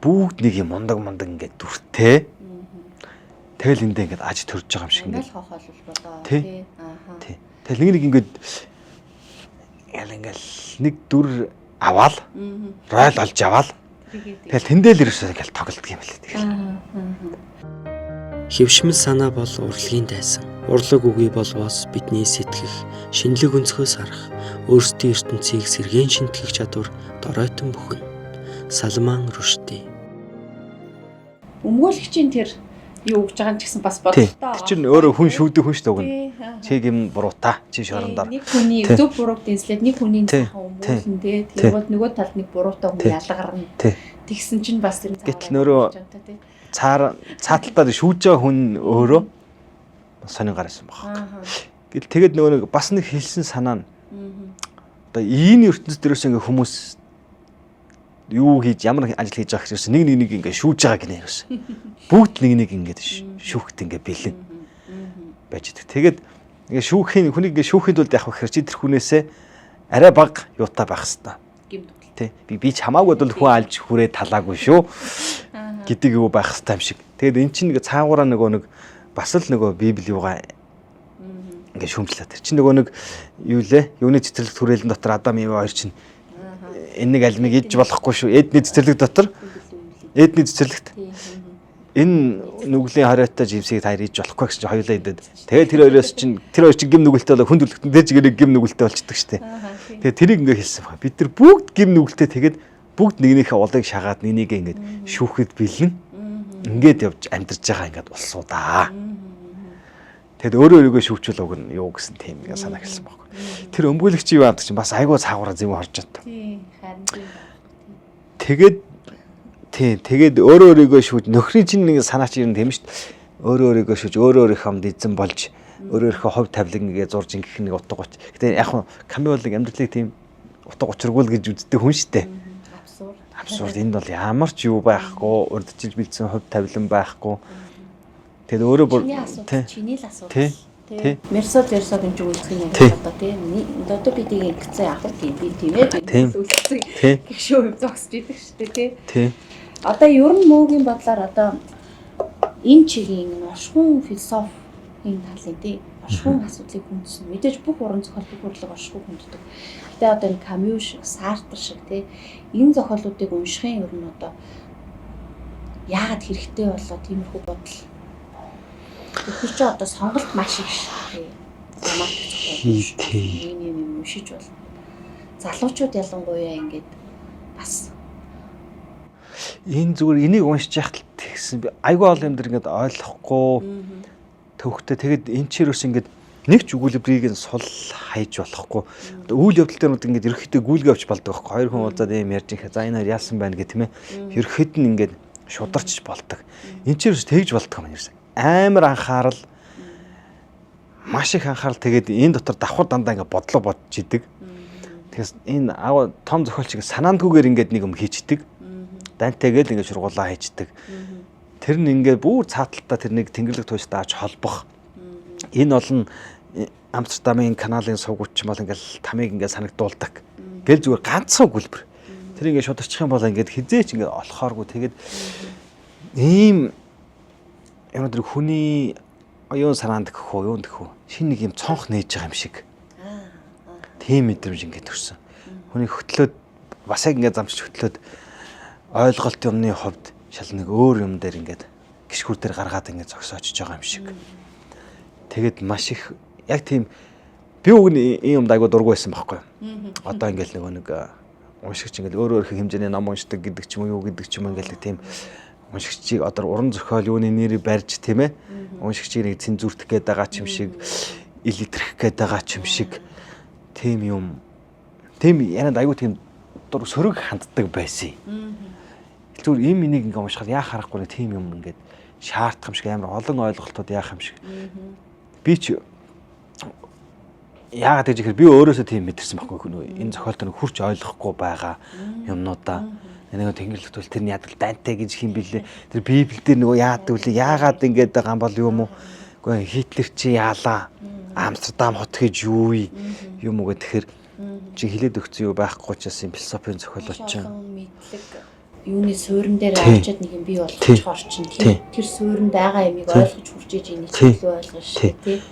Бүгд нэг юм мундаг мундаг ингээд дүртэй. Тэгэл эндээ ингээд аж төрж байгаа юм шиг Ингээд ингээд. л хохоолол болоо Тий. тий. Ааха. Тий. Тэгэл нэг нэг ингээд ял ингээд нэг дүр аваал Мгм. ройл олж аваал. Тэгээд Тэгэл тэндээ л ерөөсөө ингээд тоглолдог юм лээ. Тэгэл. Аа. Хөвшмөл санаа бол урлагийн дайсан. Урлаг үгүй болвоос бидний сэтгэх, шинэлэг өнцгөөс харах, өөрсдийн ертөнцийг сэргээн шинтгэх чадвар доройтон бүхэн. Салман Рушди. Өмгөөлөгчийн тэр юу өгж байгаа юм ч гэсэн бас Тий. бодолтой. Тэр чинь өөрөө хүн шүүдэг хүн шүү дээ уг нь. Тий. Аа. Чи гим буруута. Чи шорондор. Нэг хүний Тий. зөв бурууг дэнслээд нэг хүний Тий. сайхан Тий. өмгөөлнө тий. Тэр бол нөгөө талд нэг буруутай хүн Тий. ялгарна. Тий. Тэгсэн чинь бас тэр Гэтэл нөрөө цаар цааталтаа шүүж байгаа хүн өөрөө сонин гарсан баг. Аа. Гэл тэгээд нөгөө нэг бас нэг хэлсэн санаа нь одоо ийм ертөнцийн дээрээс ингээ хүмүүс юу хийж ямар ажил хийж байгаа гэхээс нэг нэг нэг ингээ шүүж байгаа гинэ ерөөс. Бүгд нэг нэг ингээ шүүхт ингээ бэлэн байж идэг. Тэгээд ингээ шүүхийн хүнийг ингээ шүүхийн тулд явах гэхээр чи тэр хүнээсээ арай бага юутай байх хэвээр. Гим нүгэл. Тэ би ч хамаагүй бол хүн алж хүрээ талаагүй шүү гэдэг юу байх хэвээр юм шиг. Тэгээд эн чинь нэг цаагаараа нөгөө нэг бас л нөгөө библи юугаа ингээ шүмжлээ. Тэр чинь нөгөө нэг юу лээ? Юуны цэцэрлэг түрээлэн дотор Адам Ева хоёр чинь энэ нэг альмыг иж болохгүй шүү. Эдний цэцэрлэг дотор Эдний цэцэрлэгт энэ нүглийн хориотой жимсийг та хоёр иж болохгүй гэсэн чинь хоёулаа идэд. Тэгээд тэр хоёроос чинь тэр хоёр чинь гим нүгэлтэй болоо хүн төрлөختөн дээр чигээр гим нүгэлтэй болчдөг штэ. Тэгээд тэрийг ингээ хэлсэн баг. Бид нар бүгд гим нүгэлтэй тэгээд бүгд нэгнийхээ улыг шагаад нэг нэгээ ингээд шүүхэд бэлэн. Ингээд явж амьдарч байгаа ингээд улсуудаа. Тэгэд өөрөө өөрийгөө шүүвчүүл уг нь юу гэсэн тийм нэг санаа хэлсэн байхгүй. Тэр өмгөөлөгч юу аавдаг чинь бас айгүй цаагаараа зэвүүн хорж чаддаг. Тийм харин тийм байна. Тэгээд тийм тэгээд өөрөө өөрийгөө шүүж нөхрийн чинь нэг санаа чинь ер нь тийм шүү дээ. Өөрөө өөрийгөө шүүж өөрөө өөрийнхөө амд эзэн болж өөрөө өөрийнхөө хувь тавилан ингээ зурж ингэх нэг утга учир. Гэтэ яг хуу Камю бол нэг амьдралыг тийм утга учиргүй л гэж үздэг хүн шүү дээ. Абсурд. Абсурд энд бол ямар ч юу байхгүй, урдчилж бэлдсэн хувь тавилан байхгүй. Тэгэд өөрөө бүр Чиний асуудал, чиний л асуудал. Тий. Тий. Мерсол Версол юм чи үзэх юм Тий. одоо тий. Одоо би тийг ингэсэн яах вэ тийм би тийм ээ. Тийм. Үлдсэн Тий. гэх шүү юм зогсож идэг шүү дээ тий. Тий. Одоо ер нь мөөгийн бодлоор одоо энэ чигийн энэ оршихуун философийн талын тий оршихуун асуудлыг хүндсэн. Мэдээж бүх уран зохиол бүх урлаг оршихуй хүнддэг. Гэтэ одоо энэ Камю шиг, Сартр шиг тий энэ зохиолуудыг уншихын ер нь одоо яагаад хэрэгтэй болоо тиймэрхүү бодол. Тэгэхээр чи одоо сонголт маш их шүү тий. Романтик зохиол. Тий. Ийм юм юм уншиж болно. Залуучууд ялангуяа ингээд бас Энэ зүгээр энийг уншиж яхад л тэгсэн би айгүй олон юм дэр ингээд ойлгохгүй төвхтэй тэгэд энэ чир ус ингээд нэг ч өгүүлбэрийг нь сул хайж болохгүй. Одоо үйл явдал дээр ингээд ерөөхдөө гүйлгээ авч болдог байхгүй. Хоёр хүн уулзаад ийм ярьж инхэ за энэ хоёр яасан байна гэх тийм ээ. Ерөөхдөө нь ингээд шударч болдог. Энэ чир ус тэгж болдог юм ерөөс. Амар анхаарал маш их анхаарал тэгээд энэ дотор давхар дандаа ингээд бодлого бодож идэг. Тэгээс энэ агуу том зохиолч ингээд санаандгүйгээр ингээд нэг юм хийчдэг. Дантегээл ингээд шургуулаа хийчдэг. Тэр нь ингээд бүр цааталтаа тэр нэг тэнгэрлэг туйстай авч холбох. Энэ олон Амстердамын каналын сувгууд ч юм бол ингээд тамыг ингээд санагдуулдаг. Гэл зүгээр ганцхан өгүүлбэр. Тэр ингээд шударчих юм бол ингээд хизээч ингээд олохооргүй тэгээд ийм юм тэр хүний оюун санаанд гэх үү юунд гэх үү шинэ нэг юм цонх нээж байгаа юм шиг. Тийм мэдрэмж ингээд төрсөн. Хүний хөтлөөд бас яг ингээд замчж хөтлөөд ойлголт юмны хувьд шал нэг өөр юм дээр ингээд гიშгүүр дээр гаргаад ингээд зогсоочж байгаа юм шиг. Тэгэд маш их яг тийм би уг нь ийм юмд айгуу дургүй байсан байхгүй юу. Одоо ингээд нөгөө нэг уншигч ингээд өөр өөр хэмжээний ном уншдаг гэдэг ч юм уу юу гэдэг ч юм ингээд тийм уншигчийг одоо уран зохиол юуны нэрийг барьж тийм ээ уншигчийг нэг цензуртэх гээд байгаа ч юм шиг ил итрэх гээд байгаа ч юм шиг тийм юм тийм ярианд айгуу тийм дур сөрөг ханддаг байсан. Зүгээр ийм энийг ингээ уншихад яа харахгүй нэг тийм юм ингээд шаардах юм шиг амар олон ойлголтууд яах юм шиг. Би ч яагаад гэж ихээр би өөрөөсөө тийм мэдэрсэн байхгүй нөө энэ зохиолд нэг хурц ойлгохгүй байгаа юмнуудаа нэг тэнгэрлэгт бол тэр нь яадаг данте гэж хин бэлээ тэр библ дээр нөгөө яадаг үлээ яагаад ингэж байгаа юм бол юм уу үгүй Хитлер чи яалаа Амстердам хот гэж юу юм уу гэхээр чи хилээд өгсөн юу байхгүй ч бас юм философийн зохиол Маш чинь олон мэдлэг юуны суурин дээр Тий. авчиад нэг юм бий болгочих орчин Тий. тийм тэр суурин байгаа юмыг Тий. ойлгож хурж иж энийг Тий. илүү ойлгоно шүү тий.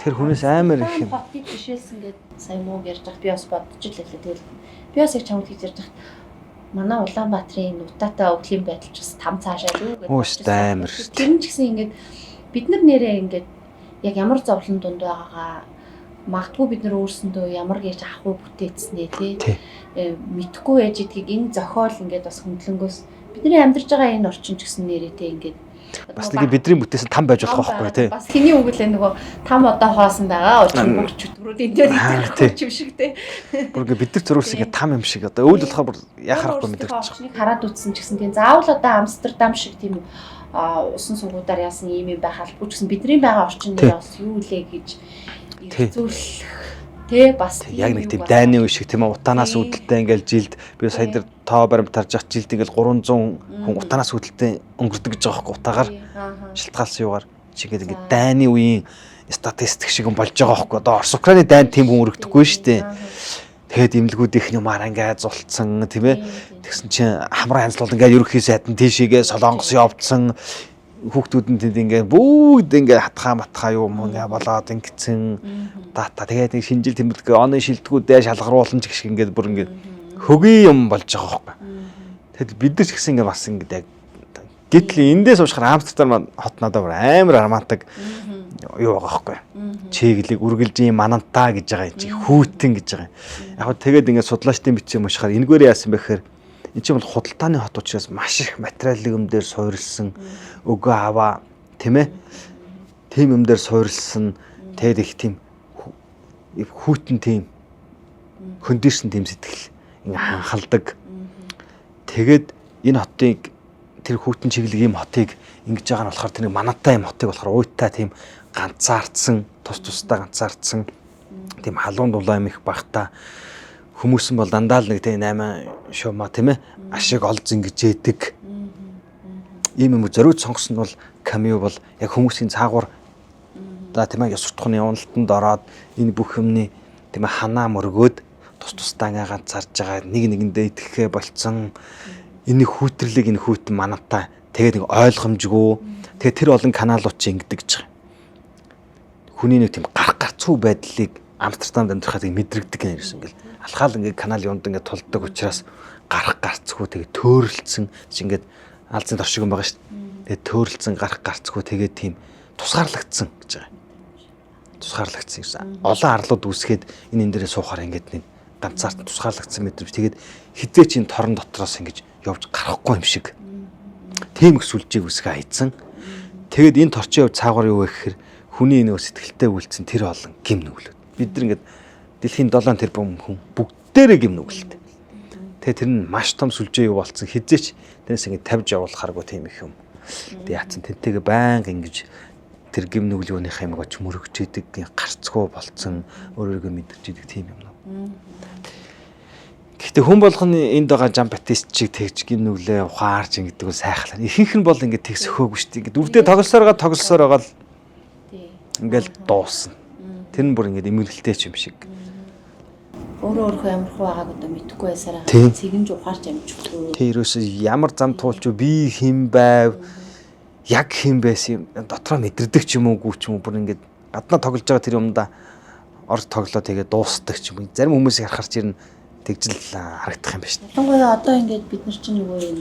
тэр хүнээс амар их юм Хотыг жишээлсэн гээд сая мууг ярьж байхад би бас бодож л байлаа. Тэгэл би бас яг чамд хийж ярьж байхад манай Улаанбаатарын нутаатай өвлийн байдал ч бас там цаашаа л үү Оо, гэж шүү дээ, амар шүү дээ. Тэр нь ч гэсэн ингээд бид нар нэрээ ингээд яг ямар зовлон дунд байгаагаа магадгүй бид нар өөрсөндөө ямар гэж ах уу бүтээцснээ тий Тий. Мэдхгүй байж идгийг энэ зохиол ингээд бас хөндлөнгөөс бидний амьдарч байгаа энэ орчин ч гэсэн нэрээ тий ингээд бас нэг бидний бүтээсэн там байж болох байхгүй тий Бас хиний үг лээ нөгөө там одоо хоосон байгаа. Учир нь бүр чөтгөрүүд энэ дээр Аа, тий. идэх юм шиг тий. бүр ингээ бид нар зөрүүлсэн ингээ там юм шиг одоо өвөл болохоор бүр яа харахгүй мэдэрч Орчныг хараад үзсэн ч гэсэн тийм заавал одоо Амстердам шиг тийм усан сугуудаар яасан ийм юм байх албагүй ч гэсэн бидний байгаа орчин Тий. дээр бас юу лээ гэж Тий. эргцүүлэх тий бас Яг нэг юу тийм бас- дайны үе шиг тийм ээ утаанаас Тий. үүдэлтэй ингээл жилд би сая Тий. дээр тоо баримт тарж явах жилд ингээл 300 хүн Мгм. утаанаас үүдэлтэй өнгөрдөг гэж байгаа байхгүй утаагаар Тий, ааха. шалтгаалсан юугаар чи ингээд ингээд За. дайны үеийн статистик шиг юм болж байгаа байхгүй одоо Орос Украины дайнд тийм хүн өргөдөхгүй шүү дээ. Ааха. Тэгээд имлгүүдийнх нь юмар ингээд зулцсан тийм ээ Тий, тий. Тэгсэн чинь хамраа янзлуул ингээд ерөнхий сайд нь тийшээгээ Солонгос явцсан хүүхдүүд нь тэнд ингээд бүгд ингээд хатхаа матхаа юм ингээ болоод ингэсэн дата тэгээд нэг шинжил тэмдэглэг оны шилдэгүүдээ шалгаруулсан ч гэх шиг ингээд бүр ингээд хөгийн юм болж байгаа байхгүй. Тэгэд бид нар ч гэсэн ингээд бас ингээд яг гэтэл эндээс уушхаар Амстердам маань хот надад бүр амар романтик юу байгаа байхгүй. Чиглэг үргэлжийн манантаа гэж байгаа юм чи хүүтэн гэж байгаа юм. Яг хөө тэгээд ингээд судлаачдын бичсэн юм уушхаар энэгээр яасан бэ гэхээр энэ чинь бол худалдааны хот учраас маш их материалын юм дээр суурилсан өгөө аваа тийм ээ. Тийм юм дээр суурилсан тэгээд их тийм хүйтэн тийм хөндөрсөн тийм сэтгэл ингээ ханхалдаг. Тэгээд энэ хотыг тэр хүйтэн чиглэг ийм хотыг ингэж байгаа нь болохоор тэр нэг манатай юм хотыг болохоор уйтай тийм ганцаардсан, тус тусдаа ганцаардсан тийм халуун дулаан юм их багтаа хүмүүс нь бол дандаа л нэг тийм 8 шумаа тийм ашиг олз ингэж яадаг. Ийм юм зориуд сонгосон нь бол Камю бол яг хүмүүсийн цаагуур за тийм ёс суртахууны уналтанд ороод энэ бүх юмны тийм ханаа мөргөөд тус тусдаа ингээ ганцаарж байгаа нэг нэгэндээ итгэхээ болцсон энэ хүүтрлийг энэ хүүтэн манатаа тэгээд нэг ойлгомжгүй тэгээд тэр олон каналууд чи ингэдэг гэж байгаа. Хүний нэг тийм гарах гарцгүй байдлыг Амстердамд амьдрахад мэдрэгдэг гэнэ ерөөс ингээл алхаал ингээ канал юунд ингээ тулдаг учраас гарах гарцгүй тэгээд төөрөлдсөн чи ингээд алзын торшиг юм байгаа шүү дээ. Тэгээд төөрөлдсөн гарах гарцгүй тэгээд тийм тусгаарлагдсан гэж байгаа. Тусгаарлагдсан гэсэн. Олон арлууд үүсгээд энэ дээрээ суухаар ингээд нэг ганцаарт тусгаарлагдсан мэдрэмж. Тэгээд хизээч энэ торон дотроос ингэж явж гарахгүй юм шиг. Тийм их сүлжээг үсгэ хайцсан. Тэгээд энэ торчин явж цаагаар юу вэ гэхээр хүний нөгөө сэтгэлтэй үйлцэн тэр олон гим нүглүүд. Бид нар ингээд дэлхийн 7 тэрбум хүн бүгдээрээ гим нүгэлтэй. Тэгээ тэр нь маш том сүлжээ юу болцсон хизээч тэрнээс ингээд тавьж явуулахааргүй тийм их юм. Тэгээ яатсан тэнтэйгээ байнга ингэж тэр гим нүгэл юуныхаа юм гоч мөрөгч идэг гарцгүй болцсон өөр өөргөө мэдэрч идэг тийм юм уу. Гэхдээ хүн болгоны энд байгаа Жан Батист чиг тэгж гим нүглээ ухаарч ингэдэг бол сайхлаа. Ихэнх нь бол ингээд тэг сөхөөгүй шүү дээ. Ингээд үрдээ тоглосоор байгаа л ингээл дуусна. Тэр нь бүр ингээд эмгэлтэй ч юм шиг. Өөрөө өөрийнхөө ямар хуу байгааг одоо мэдэхгүй байсараа цэгэнж ухаарч амжихгүй. Тэр ерөөсөө ямар зам туулч би хэн байв яг хэн байсан юм дотроо мэдэрдэг ч юм уугүй ч юм уу бүр ингээд гаднаа тоглож байгаа тэр юмдаа орж тоглоо тэгээ дуустдаг ч юм уу. Зарим хүмүүсийг харахаар ч ер нь тэгжил харагдах юм байна шүү дээ. Ялангуяа одоо ингээд бид нар чинь нөгөө юм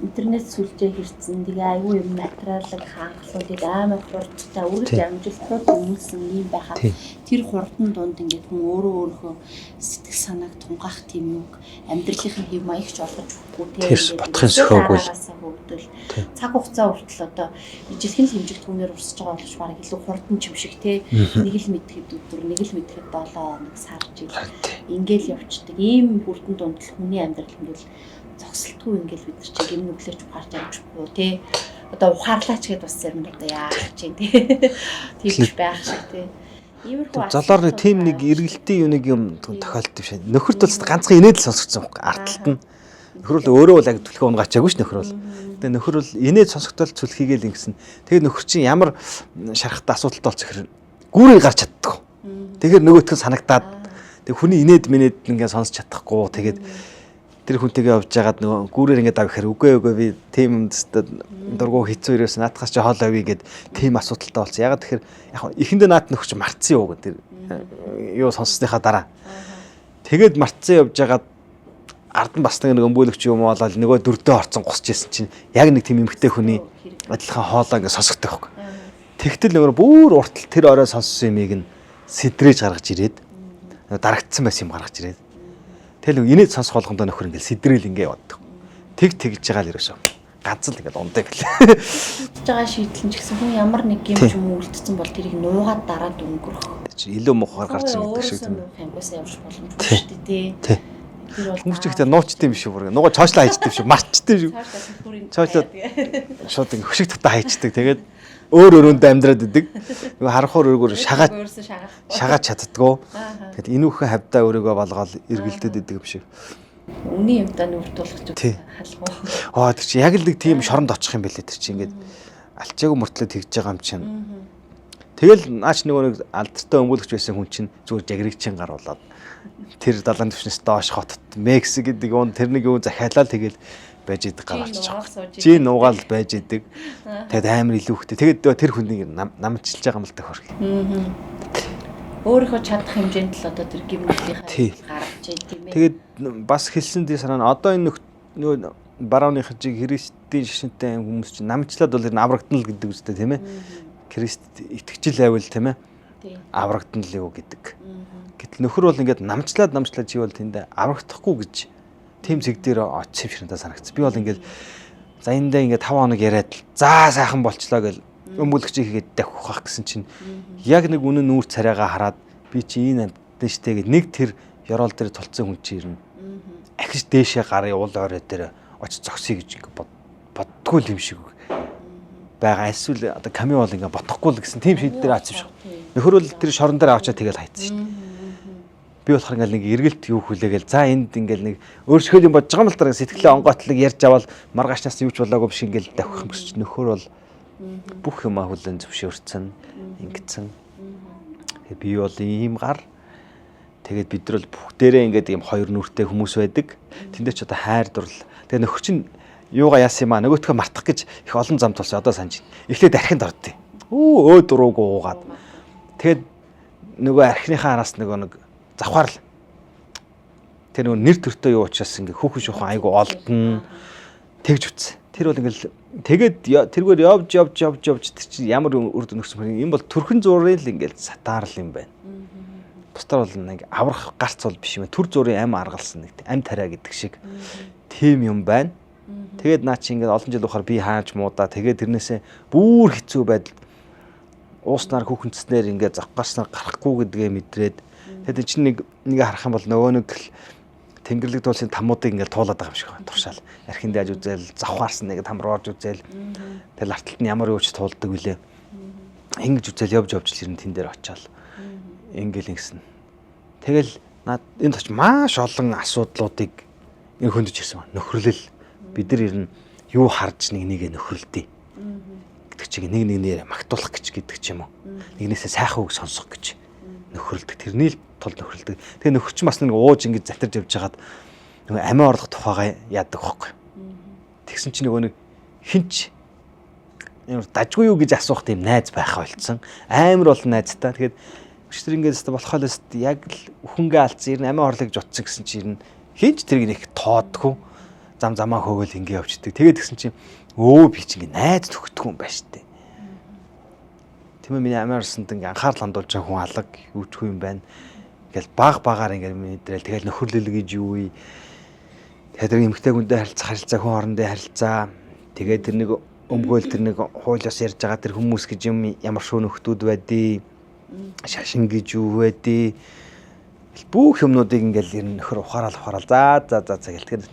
интернет сүлжээ хэрцэн тэгээ айгүй юм материалыг хангалуудыг амар хурдтай үргэлж амжилтнууд өгүүлсэн юм байхад тэр хурдан дунд ингээд хүн өөрөө өөрийнхөө сэтгэл санааг тунгаах тийм юг амьдралынхын хэв маягч олгож өгөхгүй тийм бодохын сөхөөгүй л цаг хугацаа хүртэл одоо ижилхэн л хэмжигдэхүүнээр урсж байгаа боловч бараг илүү хурдан ч юм шиг те нэг л мэдхэд өдөр нэг л мэдхэд 7 хоног сар жил ингээл явцдаг ийм хурдан дунд л хүний амьдрал ингээл зогсолтгүй ингээл бид нар чи гим нүглээч ухаарч амжихгүй тий. Одоо ухаарлаач гэдээ бас зарим одоо яах чинь тий. Тиймч байх шиг тий. Иймэрхүү золоор нэг тийм нэг эргэлтийн юуныг юм тохиолдсон юм шиг. Нөхөрт бол ганцхан инээд л сонсогдсон юм ард талд нь. Нөхөр бол өөрөө бол яг түлхээ унгачаагүй ш нөхөр бол. Тэгээ нөхөр бол инээд сонсогдол цүлхийгээл ингэсэн. Тэгээ нөхөр чинь ямар шарахтай асуудалтай болсон гэхээр гүүрээ гарч чаддаггүй. Тэгэхээр нөгөөх нь санагдаад тэг хүний инээд минэд ингээ сонсч чадахгүй. Тэгээд тэр хүнтэйгээ явж байгаад нөгөө гүүрээр ингээд ав гэхээр үгүй би тийм юмд дургу хэцүү ерөөс наадхаас чи хоол авъя гэд тийм асуудалтай болсон. Ягаад тэгэхээр яг эхэндээ наад нөхч мартсан юу гэдэг тэр юу сонссныхаа дараа. Тэгээд мартсан явж байгаад ард нь бас нэг өмбөөлөгч юм болоод нөгөө дүрдээ орцсон гусч исэн чинь яг нэг тийм эмгтэй хүний адилхан хоолоо ингээд сонсогдох байхгүй. Тэгтэл нөгөө бүр уртал тэр орой сонссон юмыг нь сэдрэж гаргаж ирээд дарагдсан байсан юм гаргаж ирээд Тэгэл инээд сонсох болгондоо нөхөр ингээл сэдрэл ингээ яваад. Тэг тэгж байгаа л ерөөсөө. Ганц л ингээл ундаг гэлээ. Хийж байгаа шийдэл нь ч гэсэн хүн ямар нэг юм ч юм үлдсэн бол тэрийг нуугаад дараад өнгөрөх. Илүү муухаар гарч ирдэг шиг тийм. Хангуусаа явж боломжгүй шүү дээ тий. Тэр бол хүмүүс ч ихтэй нуучтай юм шиг бүр. Нугаа цоошлоо хайчдаг юм шиг, марчтай юм шиг. Цоошлоо шууд ингээ хөшиг татаа хайчдаг. Тэгээд өөр өрөөндөө амьдраад идэг. Нөгөө харахаар өөрөөр шагаад чаддгүү. Тэгэд энүүхэн хавьдаа өөрийгөө болгоол эргэлдээд идэг юм шиг. Үний юмдаа нүрт тулгаж халгуу. Аа тэр чи яг л нэг тийм шоронд очих юм бэлээ тэр чи ингээд алчаагүй мөртлөө тэгж байгаа юм чинь. Тэгэл наач нөгөө нэг алдартай өмгөөлөгч байсан хүн чинь зүгээр жагригчин гаруулаад тэр далайн түвшнээс доош хотод Мексик гэдэг юм тэр нэг юу захиалаа тэгэл байж идэг гар болчих. Чи нуугаал байж идэг. Тэгэд амар илүү хөхтэй. Тэгээд тэр хүнийг намчилж байгаа юм л та хөрх. Өөрийнхөө чадах хэмжээнд л одоо тэр гим нүглийнхаа гаргаж идэв тийм ээ. Тэгээд бас хэлсэн дий санаа нь одоо энэ нөгөө барууныхан чиг Христийн шашинтай хүмүүс чинь намчлаад бол энэ аврагдана л гэдэг үстэй тийм ээ. Христ итгэжил байвал тийм ээ. Аврагдана л юу гэдэг. Гэтэл нөхөр бол ингээд намчлаад чи бол тэндээ аврагдахгүй гэж тийм зэг дээр очив шиг надад санагдсан. Би бол ингээд за эндээ ингээд 5 хоног яриад л за сайхан болчлоо гэл Өмгөөлөгч хийгээд давхих гэсэн чинь яг нэг үнэн нүүр царайгаа хараад би чи энэ амттай штэ гэд нэг тэр ёроол дээр тулцсан хүн чи ирнэ. Ахиж дээшээ гарыг уул орой дээр очиж зогсъё гэж ингээ боддгоо юм шиг байгаа. Эсвэл одоо Камю бол ингээ бодохгүй л гэсэн тийм шийдэл дээр авсан юм шиг. Нөхөр бол тэр шорон дээр авчаа тэгэл хайцсан шүү дээ. Би болохоор ингээл нэг эргэлт юу хүлээгээл за энд ингээл нэг өөрсгөө юм бодож байгаа юм л дараа сэтгэлээ онгоотлог ярьж авал маргаашнаас юу ч болоогүй биш ингээл давхих юм биш. Нөхөр бол бүх юмаа хүлэн зөвшөөрсөн, ингэсэн. Тэгээ би бол ийм гар. Тэгээд бид нар бол бүгдээрээ ингээд ийм хоёр нүртэй хүмүүс байдаг. Тэндээ ч одоо хайр дурлал. Тэгээ нөхөр чинь юугаа яасан юм аа нөгөөтгөө мартах гэж их олон зам тулсан одоо санаж байна. Эхлээд архинд ордیں۔ Өө өө дурууг уугаад. Тэгээд нөгөө архиныхаа араас нөгөө нэг завхаар л тэр нөгөө нэр төртөө юу учраас ингээ хүүхэн шүүхэн айгу олдно тэгж үтсэн. Тэр бол ингээл тэгээд тэргээр явж явж явж явж тэр чинь ямар үр дүн өгсөн бэ? Энэ бол төрхөн зуурын л ингээл сатаарл юм байна. Бусдаар бол нэг аврах гарц бол биш юм. Төр зуурын ам аргалсан нэг ам тариа гэдэг шиг тийм юм байна. Тэгээд наа чи ингээд олон жил ухаар би хааж муудаа. Тэгээд тэрнээсээ бүр хэцүү байдалд ууснаар хүүхэнцснээр ингээд завхгаарснаар гарахгүй гэдгээ мэдрээд тэгээд эн чинь нэг нэг харах юм бол нөгөө нэг л Тэнгэрлэг дуулсын тамуудыг ингээд туулаад байгаа юм шиг байна. Туршаал. Архин дааж үзэл, завхаарсан нэг там руу орж үзэл. Тэгэл арталт нь ямар юуч туулдаг вүлээ. Ингэж үзэл явж явж л ер нь тэн дээр очиад ингээл ингэсэн. Тэгэл над энд оч маш олон асуудлуудыг энэ хөндөж ирсэн байна. Нөхөрлөл бид нар ер нь юу харж нэг нэгэ нөхөрлөдөө гэдэг чиг нэг нэгнээр магтуулах гэж гэдэг ч юм уу. Нэгнээсээ сайхан үг сонсох гэж нөхөрлөдөг. Тэрний л тулд нөхөрлөдөг. Тэгээ нөхөр чинь бас нэг ууж ингэж затарж явж хагаад нөгөө амиа орлох тухайгаа яадаг байхгүй. Тэгсэн чинь нөгөө нэг хинч ямар дажгүй юу гэж асуух тийм найз байх болцсон. Амар олон найзтай. Тэгээд өчтөр ингээд өстө болохоо л өст яг л үхэнгээ алдсан. Ер нь амиа орлох гэж утсан гэсэн чинь ер нь хинч тэрийг нэг тоодгүй зам замаа хөөгөл ингэ явчихдаг. Тэгээд тэгсэн чинь өө би чинь ингэ найз төгтөх юм байна штэ. Тийм ээ миний амиа орсонд ингээ анхаарал хандуулж байгаа хүн алга юу ч юм байна. Ингээл баг багаар ингээ мэдрээл тэгэл нөхөрлөл гэж юу вэ? Тэгээд тэр эмэгтэй хүндээ харилцах харилцаа хүн хоорондын харилцаа тэгээд тэр нэг өмгөөл тэр нэг хууль ёс ярьж байгаа тэр хүмүүс гэж юм ямар шүүн нөхдүүд байдیں۔ Шашин гэж юу байдیں۔ Бүх юмнуудыг ингээл ер нь нөхөр ухаараал ухаараал за за за за гэл тэгэхээр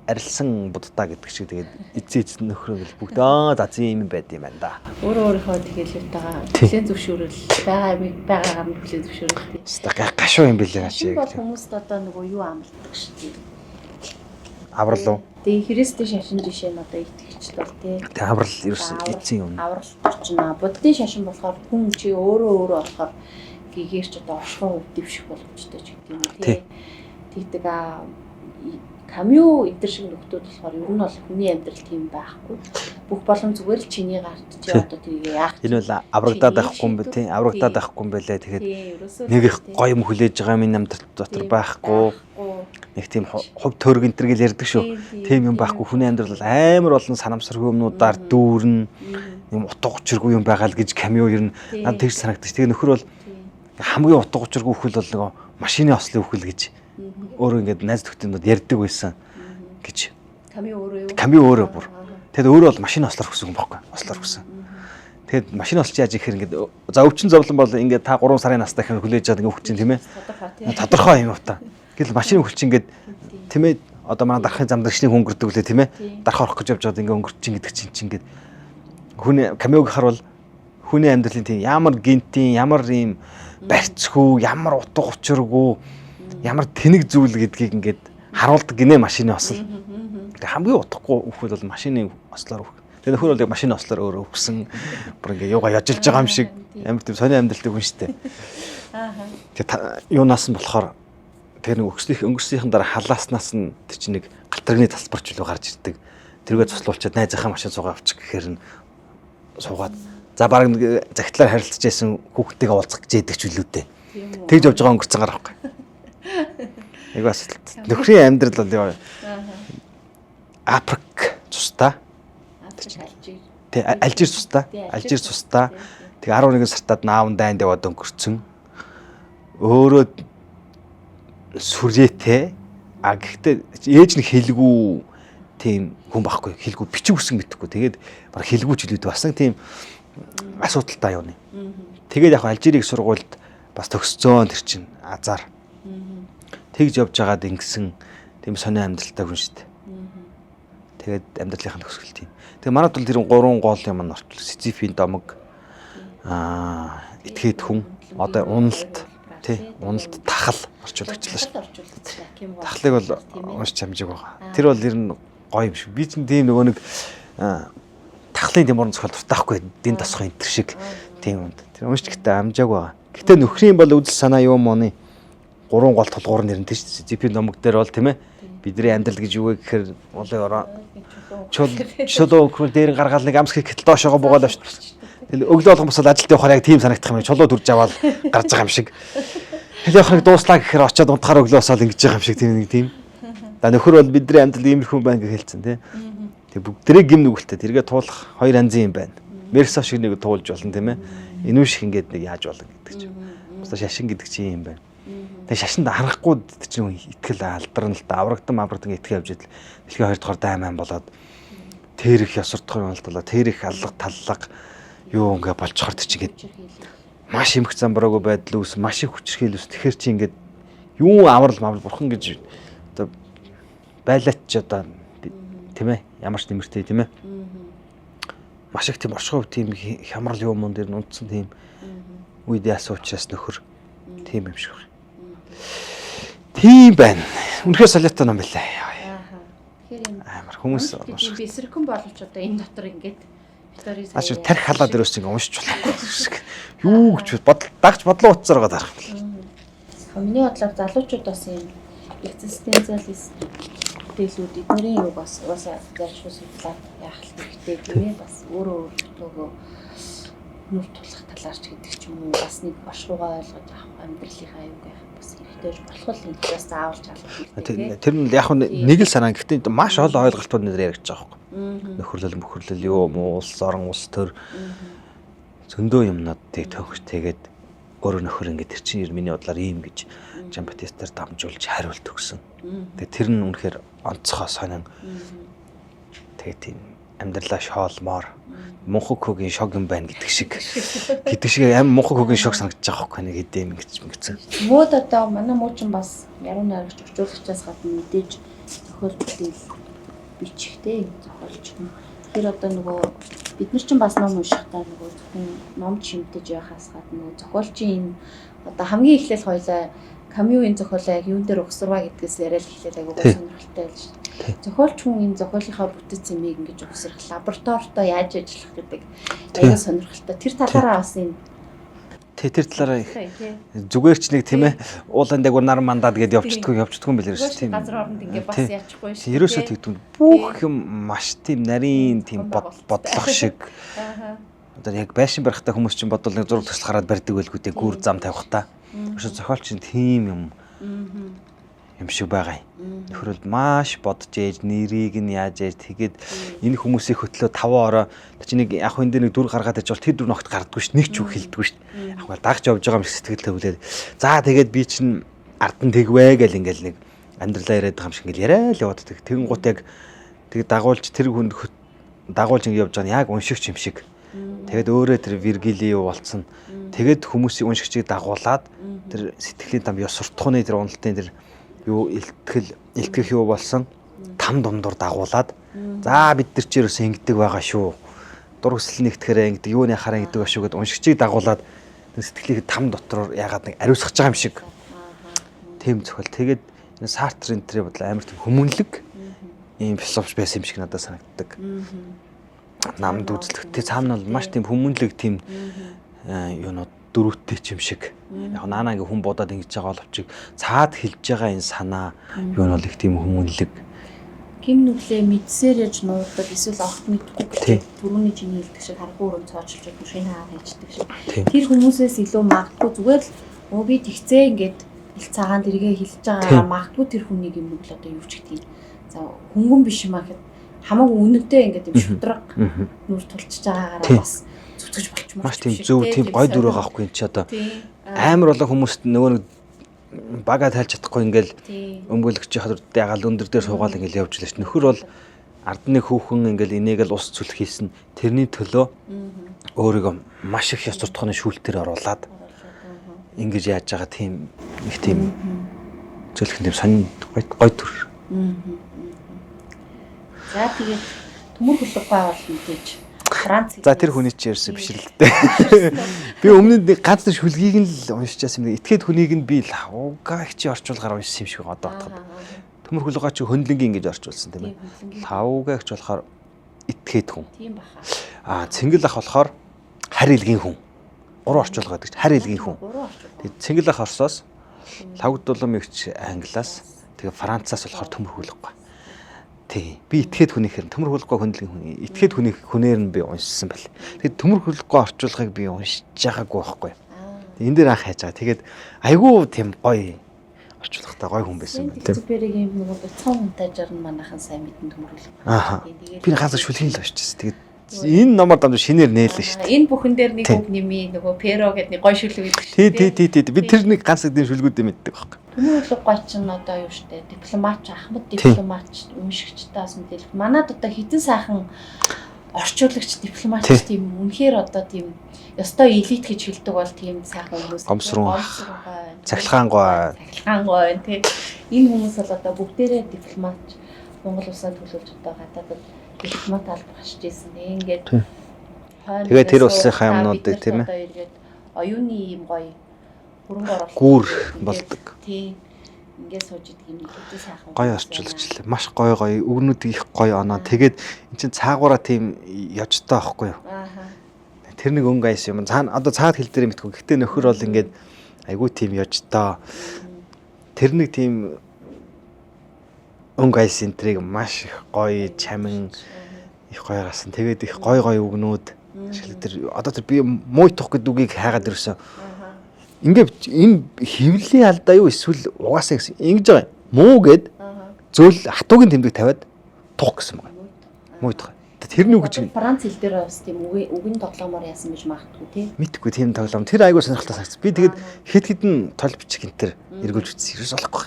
арилсан буддаа гэдэг шиг тэгээд эцээ эцэн нөхөр ингээл бүгд аа за зин юм байд юм байна да. Өөрөө өөрийнхөө тэгэл юутайгаа хүлээн зөвшөөрөл байгаа юмыг байгаагаар нь хүлээн зөвшөөрөл тий. Хэвээ гашуу юм билээ наач Шин яг. бол хүмүүст одоо нөгөө юу амладаг шүү дээ. Аврал уу? Тэгээ Христийн шашин жишээ нь одоо итгэгчл бол тий. Тэг аврал ерөөс эцсийн юм. Авралт орчно. Буддын шашин болохоор хүн чи өөрөө өөрөө болохоор гэгэрч одоо оршихуй хувь дэвших боломжтой ч гэдэг юм уу тий. Тэгдэг аа Камю эдэр шиг нөхдүүд болохоор ер нь бол хүний амьдрал тийм байхгүй. Бүх боломж зүгээр л чиний гарт чи одоо тэрийг яах Энэ бол аврагдаад байхгүй юм бэ тий. Аврагдаад байхгүй юм байлээ. Тэгээд тий ерөөсөө нэг их гоё юм хүлээж байгаа минь амьдрал дотор байхгүй. Нэг тийм хувь төрөг энэ төр гэл ярьдаг шүү. Тийм юм байхгүй. Хүний амьдрал бол амар олон санамсаргүй юмнуудаар дүүрнэ. Юм утга учиргүй юм байгаа л гэж Камю ер нь надад тэгж санагдчих. Тэгээ нөхөр бол хамгийн утга учиргүй үхэл бол нөгөө машины ослын үхэл гэж өөрөө ингээд найз нөхдөнд ярьдаг байсан гэж. Камю өөрөө юу? Камю өөрөө бүр. Тэгэд өөрөө бол машины ослоор хөсөн хүн байхгүй. Ослоор хөсөн. Тэгэд машины осолч яаж ихээр ингээд за өвчин зовлон бол ингээд та 3 сарын настай хэрэг хүлээж аваад ингээд өгч чинь тийм ээ. Тодорхой тий. Тодорхой юм уу та. Гэл машины хүл чинь ингээд тийм ээ одоо манай дарахын зам дэршний хүн өнгөрдөг лээ тийм ээ. Дарах орох гэж явж байгаад ингээд өнгөрч чинь гэдэг чинь чинь ингээд хүн Камюг харвал хүний амьдралын тийм ямар гинтийн ямар ийм барьцгүй ямар утга учиргүй ямар тэнэг зүйл гэдгийг ингээд харуулдаг гинэ машины осол. Тэгээ хамгийн утгагүй үхэл бол машины ослоор үх. Тэгээ нөхөр бол яг машины ослоор өөрөө үхсэн. Бүр ингээд юугаа яжилж байгаа юм шиг амар тийм сони амьдралтай хүн штэ. Тэгээ юунаас нь болохоор тэр нэг өгслөх өнгөрснийхэн дараа халааснаас нь тэр чинь нэг галтрагны тасалбарч үлээ гарч ирдэг. Тэргээ цуслуулчаад найзынхаа машин суугаа авчих гэхээр нь суугаад за баг нэг загтлаар харилцаж байсан хүүхдтэйгээ уулзах гэж ээдэг ч үлээ дээ. Тэгж явж байгаа өнгөрцөн гар авахгүй. Нэг бас нөхрийн амьдрал бол ёо. Африк цустай. Алжир. Тэ Алжир цустай. Алжир цустай. Тэг 11 сартад наавн дайнд яваад өнгөрцөн. Өөрөө сүрээтэй. А гэхдээ ээж нь хэлгүй тийм хүн байхгүй. Хэлгүй бичиг үсэн мэдэхгүй. Тэгээд баг хэлгүй ч илүүд бас нэг тийм Асуудалтай юуны. Тэгээд яг Алжирийн их сургуульд бас төгсцөөн тэр чинь азар. Тэгж явж байгаад ингэсэн тийм сонио амьдралтай хүн шүү дээ. Тэгээд амьдралынхаа төгсгөл тийм. Тэгээд манад бол тэр гурван гол юм нь орчлоо. Сизифийн домог этгээд хүн одоо уналт тий уналт тахал орчуулагчлаа шүү. Тахлыг бол уншиж амжиг байгаа. Тэр бол ер нь гоё юм шиг. Би чинь тийм нөгөө нэг тахлын тийм уран зохиол дуртай байхгүй дэн тосхон энэ төр шиг тийм юм. Тэр уншиж гэтээ амжааг байгаа. Гэтэ нөхрийн бол үзэл санаа юу мууны гурван гол тулгуур нэр нь тийм шүү. Зипийн домог дээр бол тийм ээ бидний амьдрал гэж юу вэ гэхээр уулын ороо чул чулуу өнгөрөл дээр нь гаргаал нэг амсх гэтэл доошоогоо буугаал авчих. Тэгэл өглөө болгон босоод ажилд явахаар яг тийм санагдах юм. Чулуу төрж аваад гарч байгаа юм шиг. Тэгэл явах нэг дууслаа гэхээр очиад унтахаар өглөө босоод ингэж байгаа юм шиг тийм нэг тийм. За нөхөр бол бидний амьдрал иймэрхүү байна гэж хэлсэн тийм. Тэг бүгдэрээ гим нүгэлтэй тэргээ туулах хоёр янзын юм байна. Мерсо шиг нэг туулж болно тийм ээ. Энүү шиг ингээд нэг яаж болно гэдэг чинь. Бусдаа шашин гэдэг чинь юм байна. Тэг шашинд харахгүй тэр чинь итгэл алдарна л да аврагдан аврагдан итгэл явж идэл дэлхийн хоёр дахь дайман болоод тэр их ёсордох юм боллоо тэр их алга таллага юу ингээ болчихор тэр чинь ингээд маш эмх замбраагүй байдал үүс маш их хүчирхийл үүс тэгэхэр чи ингээд юу аврал маврал бурхан гэж одоо байлаач ч одоо тийм ээ ямар ч нэмэртэй тийм ээ маш их тийм оршихуй тийм хямрал юм уу дээр нунцсан тийм үед яасан учраас нөхөр тийм юм шиг байна. Тийм байна. Үнэхээр солиотой ном байлаа. Тэгэхээр энэ Амар хүмүүс унших. Би эсрэгхэн боловч одоо энэ дотор ингээд Виктори Аач тарих халаад өрөөс ингэ уншиж болохгүй шиг. Юу гэж бодол дагч бодлоо утсаар байгаа дарах юм. Миний бодлоор залуучууд бас юм экзистенциалист бүтээлүүд эднэрийн юу бас угаасаа зайлшгүй судлаад яах хэрэгтэй тийм ээ бас өөрөө өөртөөгөө нүр тулах талаар ч гэдэг ч юм уу бас нэг оршихуйгаа ойлгож авах амьдралынхаа аюуг яах бас хэрэгтэй болох л энэ бас заавал чалах хэрэгтэй. Тэр нь яг нэг л санаа гэхдээ маш олон ойлголтууд нэр яригдж байгаа байхгүй. Нөхөрлөл мөхөрлөл юу юм уу улс орон улс төр зөндөө юмнуудыг төгс тэгээд өөрөө нөхөр ингээд тэр чинь миний бодлоор ийм гэж Жан Батистаар дамжуулж хариулт өгсөн. Тэгээд тэр нь үнэхээр онцгой сонин. Тэгээд тийм амьдралаа шоолмоор мунхаг хөгийн шог юм байна гэдэг шиг гэдэг шиг аим мунхаг хөгийн шог санагдаж байгаа байхгүй нэг хэдэм ингэж ингэсэн. Мууд одоо манай муучин бас яруу найрагч орчуулагчаас гадна мэдээж зохиол бүтээл бичихтэй зохиолч юм. Тэр одоо нөгөө бид нар чинь бас ном уншихдаа нөгөө зөвхөн ном чимтэж байхаас гадна нөгөө зохиолчийн энэ одоо хамгийн эхлэл хоёлаа Камюгийн зохиолоо яг юун дээр угсарваа гэдгээс яриад эхлээл айгуу сонирхолтой байж шин. Зохиолч хүн энэ зохиолынхаа бүтэц юмыг ингэж угсрах лабораторитой яаж ажиллах гэдэг айгуу сонирхолтой. Тэр талаараа бас энэ Тэр талаараа зүгээр ч нэг тийм ээ уулан дагвар нар мандаад гэдээ явчихдгүй юм билээ шүү тийм. Газар оронд ингээ бас яачихгүй шүү. Ерөөсөө тэгдэг. Бүх юм маш тийм нарийн тийм бодлого шиг. Одоо яг байшин барихтаа хүмүүс чинь бодвол нэг зураг төсөл гараад барьдаг байлгүй дээ гүр зам тавихтаа. Өшөө зохиолч чинь тийм юм юм шиг байгаа юм. Нөхрөл маш бодож ээж нэрийг нь яаж ээж тэгээд энэ хүмүүсийг хөтлөө 5 ороо тэр чинь нэг яг энэ дээр нэг дүр гаргаад иж бол тэр дүр ногт гардггүй ш нэг ч үг хэлдэггүй ш. Яг бол дагч явж байгаа юм шиг сэтгэл төвлээд за тэгээд би чинь ард нь тэгвэ гэл ингээл нэг амьдралаа яриад байгаа юм шиг ингээл яриа л яваад тэг. Тэгэн гут яг тэг дагуулж тэр хүнд дагуулж ингэ явж байгаа нь яг уншигч юм шиг. Тэгээд өөрөө тэр Виргили юу болцсон. Тэгээд хүмүүсийг уншигчийг дагуулад тэр сэтгэлийн там ёс суртахууны тэр уналтын тэр юу илтгэх юу болсон там дундуур дагуулад за бид нар чи ерөөсөө ингэдэг байгаа шүү. Дур хүсэл нэгтгэхээрээ ингэдэг юу яхаараа ингэдэг ба шүү гэд уншигчийг дагуулад сэтгэлийг там дотор ягаад нэг ариусгаж байгаа юм шиг. Тийм зохиол. Тэгээд энэ Сартр энэ тэрэ бодлоо амар тийм хүмүүнлэг ийм философч байсан юм шиг надад санагддаг. Намд үзлэгтэй цаана бол маш тийм хүмүүнлэг тийм юунууд дөрөвтэй ч юм шиг. Яг наана ингээ хүн бодоод ингэж байгаа боловч цаад хэлж байгаа энэ санаа юу нь бол их тийм хүмүүнлэг. Гим нүглээ мэдсээр яж нуудаг эсвэл огт мэдгүй гэж түрүүний чиний хэлдэг шиг харахгүй өрөм цоочилж өгөх шинэ хаа хийждэг шиг. Тэр хүмүүсээс илүү магадгүй зүгээр л би тэгцээ ингээд ил цагаан дэргээ хэлж байгаа магадгүй тэр хүний гим нүгэл одоо юу ч гэдгийг. За хөнгөн биш юм аа гэхэд хамаагүй үнэнтэй ингээд юм шудраг нүр тулчж байгаагаараа бас зүтгэж болчмоор. Маш тийм зөв тийм гой дүр байгаа хгүй энэ чи одоо амар олон хүмүүст нөгөө нэг бага тайлж чадахгүй ингээл өмгөөлөгчийн хадвар ягаал өндөр дээр суугаал ингээл явж лээ ш. Нөхөр бол Ард нэг хүүхэн ингээл энийг л ус цүлх хийсэн. Тэрний төлөө өөрийгөө маш их ёс суртахууны шүүлтээр оруулаад ингэж яаж байгаа тийм их тийм цөлхөн тийм сонин гой гой төр. За тэгээд төмөр хөлөг гай бол мэдээж Франц. За тэр хүний чи ерөөсө бишрэлттэй. Би өмнө нь нэг ганц нэг шүлгийг нь л уншижсэн юм. Этгээд хүнийг нь би лавга чи орчуулгаар уншсан юм шиг одоо бодоход. Төмөр хөлөг чи хөндлөнгийн ингэж орчуулсан тийм ээ. Лавга гэж болохоор этгээд хүн. Тийм баха. Аа цэнгэл ах болохоор харь илгийн хүн. Гурван орчуулга гэдэг чинь харь илгийн хүн. Гурван орчуулга. Тэгээд цэнгэл ах Оросоос лавгдулам эгч Англиас тэгээ Францаас болохоор төмөр хөлөг гай. Тий. Би этгээд хүнийхээр төмөр хөлөг хөндлөгийн хүн. Этгээд хүнийх хүнээр нь би уншсан байл. Тэгээд төмөр хөлөг орчуулгыг би уншиж байгаагүй байхгүй. Энэ дээр анх хайж байгаа. Тэгээд айгүй тийм гоё орчуулгатай гоё хүн байсан байна. Тийм. Экзюперигийн нөгөө бяцхан хүнтэй жарна манайхан сайн мэдэн төмөр хөлөг. Ааха. Тэгээд Би ганц шүлгийг л уншижсэн. Тэгээд энэ номоор дамжуу шинээр нээлээ шүү дээ. Энэ бүхэн дээр нэг Тий. үг нэмий нөгөө перо гэдэг нэг гой шүлэг гэдэг шүү Тий, тий, тий, тий. Би тэр нэг ганц нэг шүлгүүдээ мэддэг байхгүй. Төмөр хөлөг гой чинь одоо юу штэ дипломатч Ахмад Тий. дипломатч уншигчтай бас мэдээлэх. Манад одоо хитэн сайхан орчуулагч дипломатч Тий. тийм үнэхээр одоо тийм ёстой элит гэж хэлдэг бол тийм сайхан хүмүүс. Гомсрун, Гомсрун гой. Цахилгаан гой. Цахилгаан гой байна тий. Энэ хүмүүс бол одоо бүгдээрээ дипломатч Монгол улсаа төлөөлж одоо гадаадад дипломат алба гарч ирсэн. Ингээд Тий. хойно Тэгээ тэр ерөөсөө улсынхаа та юмнуудыг, биднэрт тийм ээ. Одоо эргээд оюуны ийм гоё хөрөнгө оруулалт Гүүр ингээд болдог. Тий. Ингээд сууж идэг юм хэдэн сайхан. Гоё хүмүүс орчуулагч байна. лээ. Маш гоё гоё үгнүүд их гоё оноо. Тэгээд эн чин цаагаараа тийм ёжтой байхгүй юу? Ааха. Тэр нэг өнгө айс юм. Цаана одоо цаад хэл дээр мэдгүй. Гэхдээ нөхөр бол ингээд айгүй тийм ёжтой. Тэр нэг тийм өнгө айс энтрийг маш их гоё чамин их гоё гарсан. Тэгээд их гоё гоё үгнүүд ашиглаг тэр одоо тэр би муу тух гэдэг үгийг хайгаад ирсэн. Ингээ энэ хэвлэлийн алдаа юу эсвэл угаасаа гэсэн ингэж байгаа юм. Муу гэд зөөл хатуугийн тэмдэг тавиад тух гэсэн байна. Муу тух. Тэр нь үг гэж Одоо Франц хэл дээр бас тийм үгийн үгийн тоглоомоор яасан гэж магадгүй тий. мэдхгүй тийм тоглоом. Тэр айгуу сонирхолтой санагдсан. Би тэгээд хэд хэдэн тол бичих энэ төр эргүүлж үзсэн. Ерөөс болохгүй.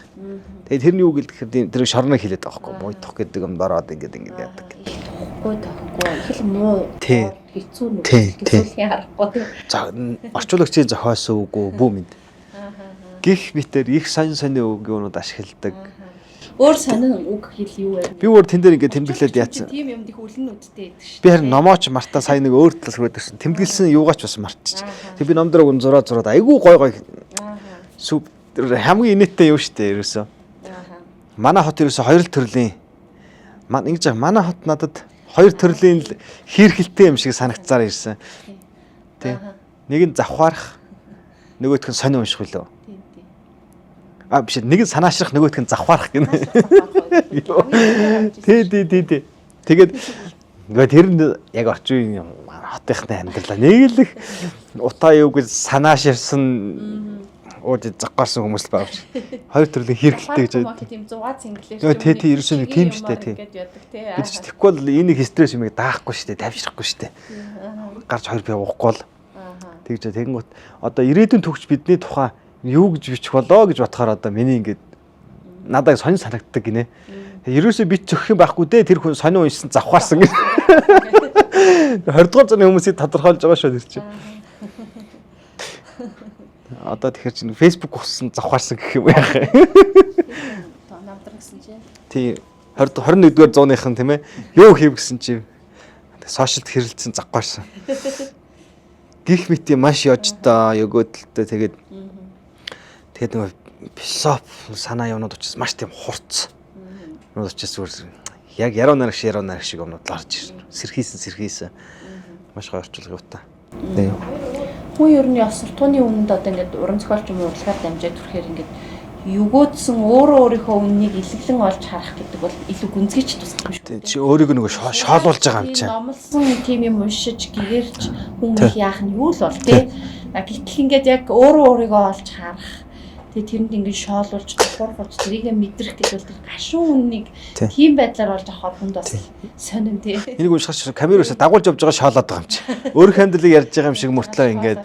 Тэгээд тэрний үг гэлдэхээр тэр шорног хэлээд байгаа байхгүй. Муу тух гэдэг юм дороод ингээд ингээд яадаг. Их тухгүй тохихгүй их л муу Тий. хэцүү нүг Тий, тий. төсөөлхийн аргагүй тий. За орчуулагчийн зохиосон үг үү бүү мэд. Гих мэтэр их сонь сонь үг юунууд ашигладаг. Өөр сонин үг хэл юу вэ? Би өөр тэн дээр ингээд тэмдэглээд яатсан. Тийм юмд их үлэн нүдтэй байдаг шүү. Би харин номооч мартаа сайн нэг өөр талаас хүрээд ирсэн. Тэмдэглэсэн юугаач бас мартчих. Тэг би ном дээр өгөн зураа зураад айгүй гой гой сүп тэр хамгийн инээдтэй юу штэ ерөөсөө. Манай хот ерөөсөө хоёр л төрлийн маа ингэж байгаа манай хот надад хоёр төрлийн л хийрхэлтэй юм шиг санагцаар ирсэн. Тэ. Нэг нь завхаарах, нөгөөх нь сонин унших үлээ. Тийм тийм. А биш нэг нь санаашрах, нөгөөх нь завхаарах гинэ. Тий, тий, тий, тий. Тэгээд нөгөө тэр нь яг орчин үеийн хотынхны амьдралаа нэг л их утаа юу гэж санааширсан ууж завхаарсан хүмүүс л байгаа юм шиг. Хоёр төрлийн хэрэгэлтэй гэж Парк тийм зугаа цэнгэлэр Йоо, тий, тий, ерөөсөө нэг тийм штэ, тий. Ингээд яадаг тий. Бид ч тэгэхгүй бол энэ их стресс юмыг даахгүй штэ, тавьшрахгүй штэ. Гарч хоёр бие уухгүй бол тэгж тэгэнгүүт одоо ирээдүйн төгч бидний тухай юу гэж бичих болоо гэж бодохоор одоо миний ингээд надад сонин санагддаг гинэ. Ерөөсөө би цохих юм байхгүй дээ тэр хүн сонин уншсан завхаарсан гэж. 20 дугаар зууны хүмүүсийг тодорхойлж байгаа шүү тэр чинь. Одоо тэгэхээр чинь Facebook уссан завхаарсан гэх юм яах юм. Намдраг гэсэн чи. Тий 20 21-р зууныхан тийм ээ юу хийв гэсэн чи сошиалд хэрэлдсэн завхаарсан. Гих мэт юм маш ёжтой өгөөдөлтөй тэгээд тэгээд нөгөө философи санаа юмнууд учраас маш тийм хурц. Юмнууд учраас зүгээр яг яруу найраг шиг яруу найраг шиг юмнууд л орж ирсэн. Сэрхийсэн сэрхийсэн. Маш гоё орчуулга юу та. Тийм. Хүн ер нь ёс суртахууны үнэнд одоо ингээд уран зохиолч юм уу урлагаар дамжаад хүрэхээр ингээд югөөдсөн өөрөө өөрийнхөө үннийг илэглэн олж харах гэдэг бол илүү гүнзгийч тусах юм шүү. Тий, чи өөрийгөө нөгөө шоолуулж байгаа юм Тийм чинь. Номлосон тийм юм уншиж гэгэрч хүн их яах нь юу л бол тий. А гэтэл ингээд яг өөрөө өөрийгөө олж харах тэгээ тэрэнд ингээд шоолуулж тухурхуулж тэрийгэ мэдрэх гэдэг бол тэр гашуун үннийг Тий. тийм байдлаар олж авах хүнд бас сонин тий. Энийг уншихаар камер өсө дагуулж явж байгаа шоолоод байгаа юм чи. Өөрийнхөө амьдралыг ярьж байгаа юм шиг мөртлөө ингээд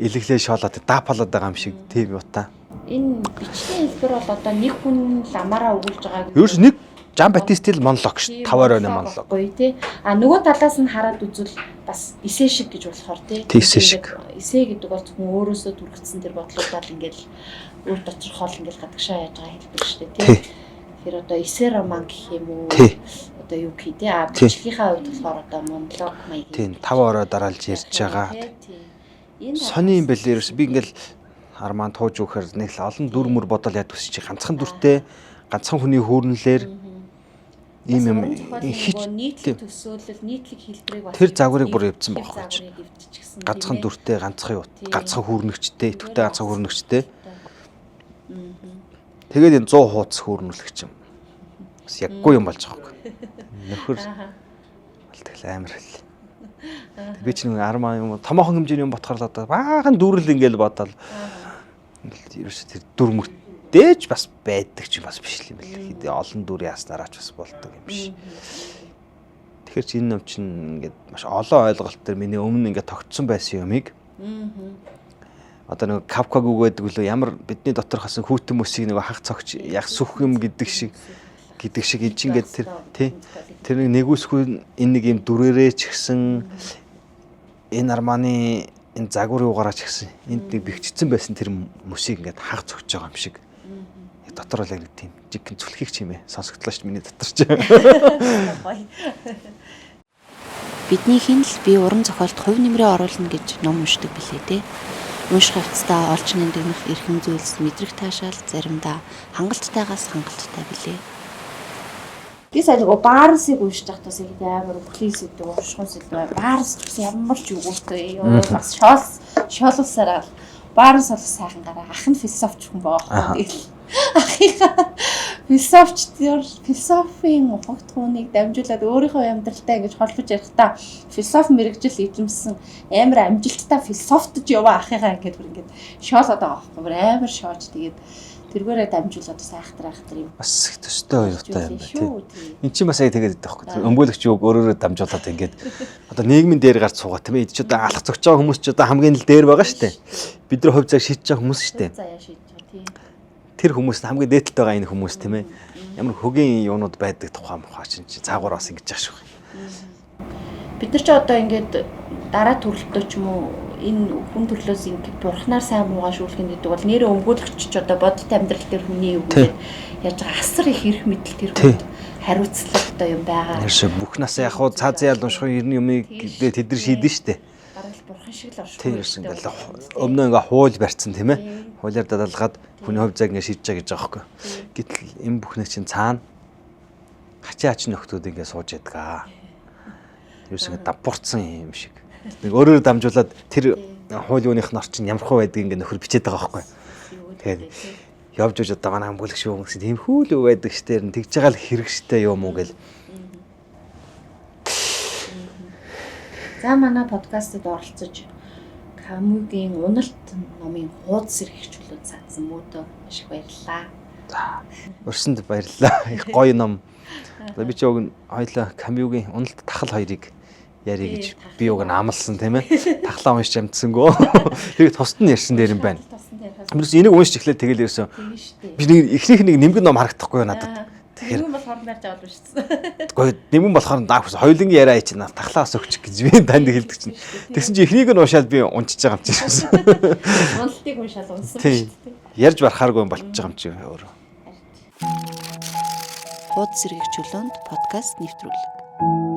илэглээ шоолоод даапалаад байгаа юм шиг тийм юу та. Энэ бичлийн хэлбэр бол одоо нэг хүн л амаараа өгүүлж байгаа Ерөөс нэг Жан Батистил монолог шүү. 5 оройн монолог. Гоё тий. А нөгөө талаас нь хараад үзвэл бас эсэ шиг гэж болохоор тий. Тий, эсэ шиг. Эсэ гэдэг бол зөвхөн өөрөөсөө түргэцсэн тэр бодлуудаар ингээл өөр доторхол ингээл гадагшаа яаж байгаа хэлбэр шүү дээ тий. Тэгэхээр одоо эсэ роман гэх юм уу? Одоо юу гэх тий. А бичлэгийнхаа хувьд болохоор одоо монолог маяг. Тийм 5 орой дараалж ярьж байгаа. Энэ Сони юм бэлээ ерөөс би ингээл арман тууж өгөхөр нэг л олон дүр мөр бодол яд өсөж чи ганцхан дүртэй ганцхан хүний хүүрнэлээр ийм юм хич нийтлэг төсөөлөл нийтлэг хэлбэрийг бас тэр загварыг бүр эвдсэн байхгүй чи. Загварыг эвдчихсэн. Ганцхан дүртэй ганцхан юу ганцхан хүүрнэгчтэй идэвхтэй ганцхан хүүрнэгчтэй. Тэгээд энэ 100 хуудас хүүрнүүлэх юм. Бас яггүй юм болж байгаа байхгүй. Нөхөр бол тэгэл амар хэл. Би ч нэг армаа юм томоохон хэмжээний юм ботхоор л одоо баахан дүрэл ингээл бодоол. Ингээл ерөөсө тэр дүр мөртөөж бас байдаг ч юм бас биш юм бэл. Хэдий олон дүр яаснараа ч бас болдог юм биш. Тэгэхээр чи энэ ном чинь ингээд маш олон ойлголт төр миний өмнө ингээд тогтсон байсан юмыг одоо нэг Кавкаг үг байдаг үлээ ямар бидний дотор хасан хүүтэн мөсийг нэг хаг цогч яг сүх юм гэдэг шиг эн чинь ингээд тэр тий тэр нэг нэгүсгүй энэ нэг юм дүрээрээ ч гисэн энэ арманы энэ загвар юугаараа ч гисэн энд нэг бэхжсэн байсан тэр мөсийг ингээд хаг цогч байгаа юм шиг. Дотор бол яг нэг тийм жигхэн зүлхийг чимээ сонсогдлоо шүү миний дотор ч. Бидний хин л би уран зохиолд хувь нэмрээ оруулна гэж ном уншдаг билээ дээ. Унших явцдаа олж нэндэгнэх эрхэм зүйлс мэдрэх таашаал заримдаа хангалттайгаас хангалттай билээ. Би сая нөгөө Барнсыг уншиж байхдаа бас яг амар өвхлийн сэдв, уншихын сэдв. Барнс ч гэсэн ямар ч үгүйтэй. Ёо бас шоолсараа л Барнс бол сайхан гараа. Ах нь философч хүн байгаа байхгүй. Тэгэл ахыхаа философч тэр философийн ухагтхууныг дамжуулаад өөрийнхөө амьдралтай ингэж холбож ярихдаа философи мэрэгжил эзэмсэн амар амжилттай философтж яваа ахыхаа ингээд бүр ингээд шоолоод байгаа байхгүй. Бүр амар шоож тэгээд тэргээрээ дамжуулаад бас айхтар айхтар юм. Бас их төстэй хоёртой юм байна тий. Энд чинь бас яг тэгээд байдаг байхгүй. Өмгөөлөгч юуг өөрөөрөө дамжуулаад ингээд одоо нийгмийн дээр гарч суугаа тийм ээ. Энд чи одоо алах зогч байгаа хүмүүс чи одоо хамгийн л дээр байгаа шүү дээ. Бид нар хувь цаг шийдэж байгаа хүмүүс шүү дээ. Заяа шийдэж байгаа тий. Тэр хүмүүс нь хамгийн дээдэлт байгаа энэ хүмүүс тийм ээ. Ямар хөгийн юунууд байдаг тухай мухаа чинь цаагуур бас ингэж яах шүү. Бид нар чи одоо ингээд дараа төрөлтөө ч юм уу энэ хүн төрлөөс ингээд бурхнаар сайн муугаа шүүлэх гэдэг бол нэрээ өмгөөлөгч ч одоо бодит амьдрал дээр хүний юу гэдэг яаж байгаа асар их эрх мэдэл тэр хүнд хариуцлагатай юм байгаа. Нэршээ бүх нас яг хуу цаа зяал унших ер нь юмыг тэд нар шийдэн штэ. Бараг л бурхан шиг л орших. Тийм ерөөс ингээл өмнөө ингээ хууль барьцсан тийм ээ. Хуулиар дадаалгаад хүний хувь зайг ингээ шийдэж байгаа гэж байгаа байхгүй. Гэтэл энэ бүхний чинь цаана хачаа хачин нөхдүүд ингээ сууж ядгаа. Ерөөс ингээ давбурцсан юм шиг. Нэг өөрөөр дамжуулаад тэр хууль юуных нь орчин ямар хөө байдгийг ингээ нөхөр бичээд байгаа байхгүй. Тэгээд явж үж одоо манай хамгуулагч юу гэсэн тийм хүүл юу байдаг штэ тэгж байгаа л хэрэг штэ юм уу гэл. За манай подкастт оролцож Камүгийн уналт номын хуудас эрхчлөөд цаасан мөдөө маш их баярлалаа. За урсанд баярлалаа. Их гоё ном. Одоо би чи уг нь хоёлаа Камүгийн уналт тахал хоёрыг ярий гэж би уг нь амлсан тийм ээ. Тахлаа уншиж амтсангүй. Тэр тусад нь ярьсан дээр юм байна. Тэрс энийг уншиж эхлээд тэгэл ерөөсөн. Би нэг эхнийх нэг нэмгэн ном харагдахгүй надад. Тэгэхээр нэмгэн болохоор барьж аваад уншсан. Гэхдээ нэмгэн болохоор даах ус хоёулангийн яриа чинь тахлаас өгч гэж би танд хэлдэг чинь. Тэгсэн чинь эхнийг нь уншаад би унчиж байгаа юм чинь. Уналтыг уншаад унсан шүү дээ. Ярьж барахааргүй юм болчихж байгаа юм чи өөрөө. Хуудас сэргийгч чөлөөнд подкаст нэвтрүүлэг.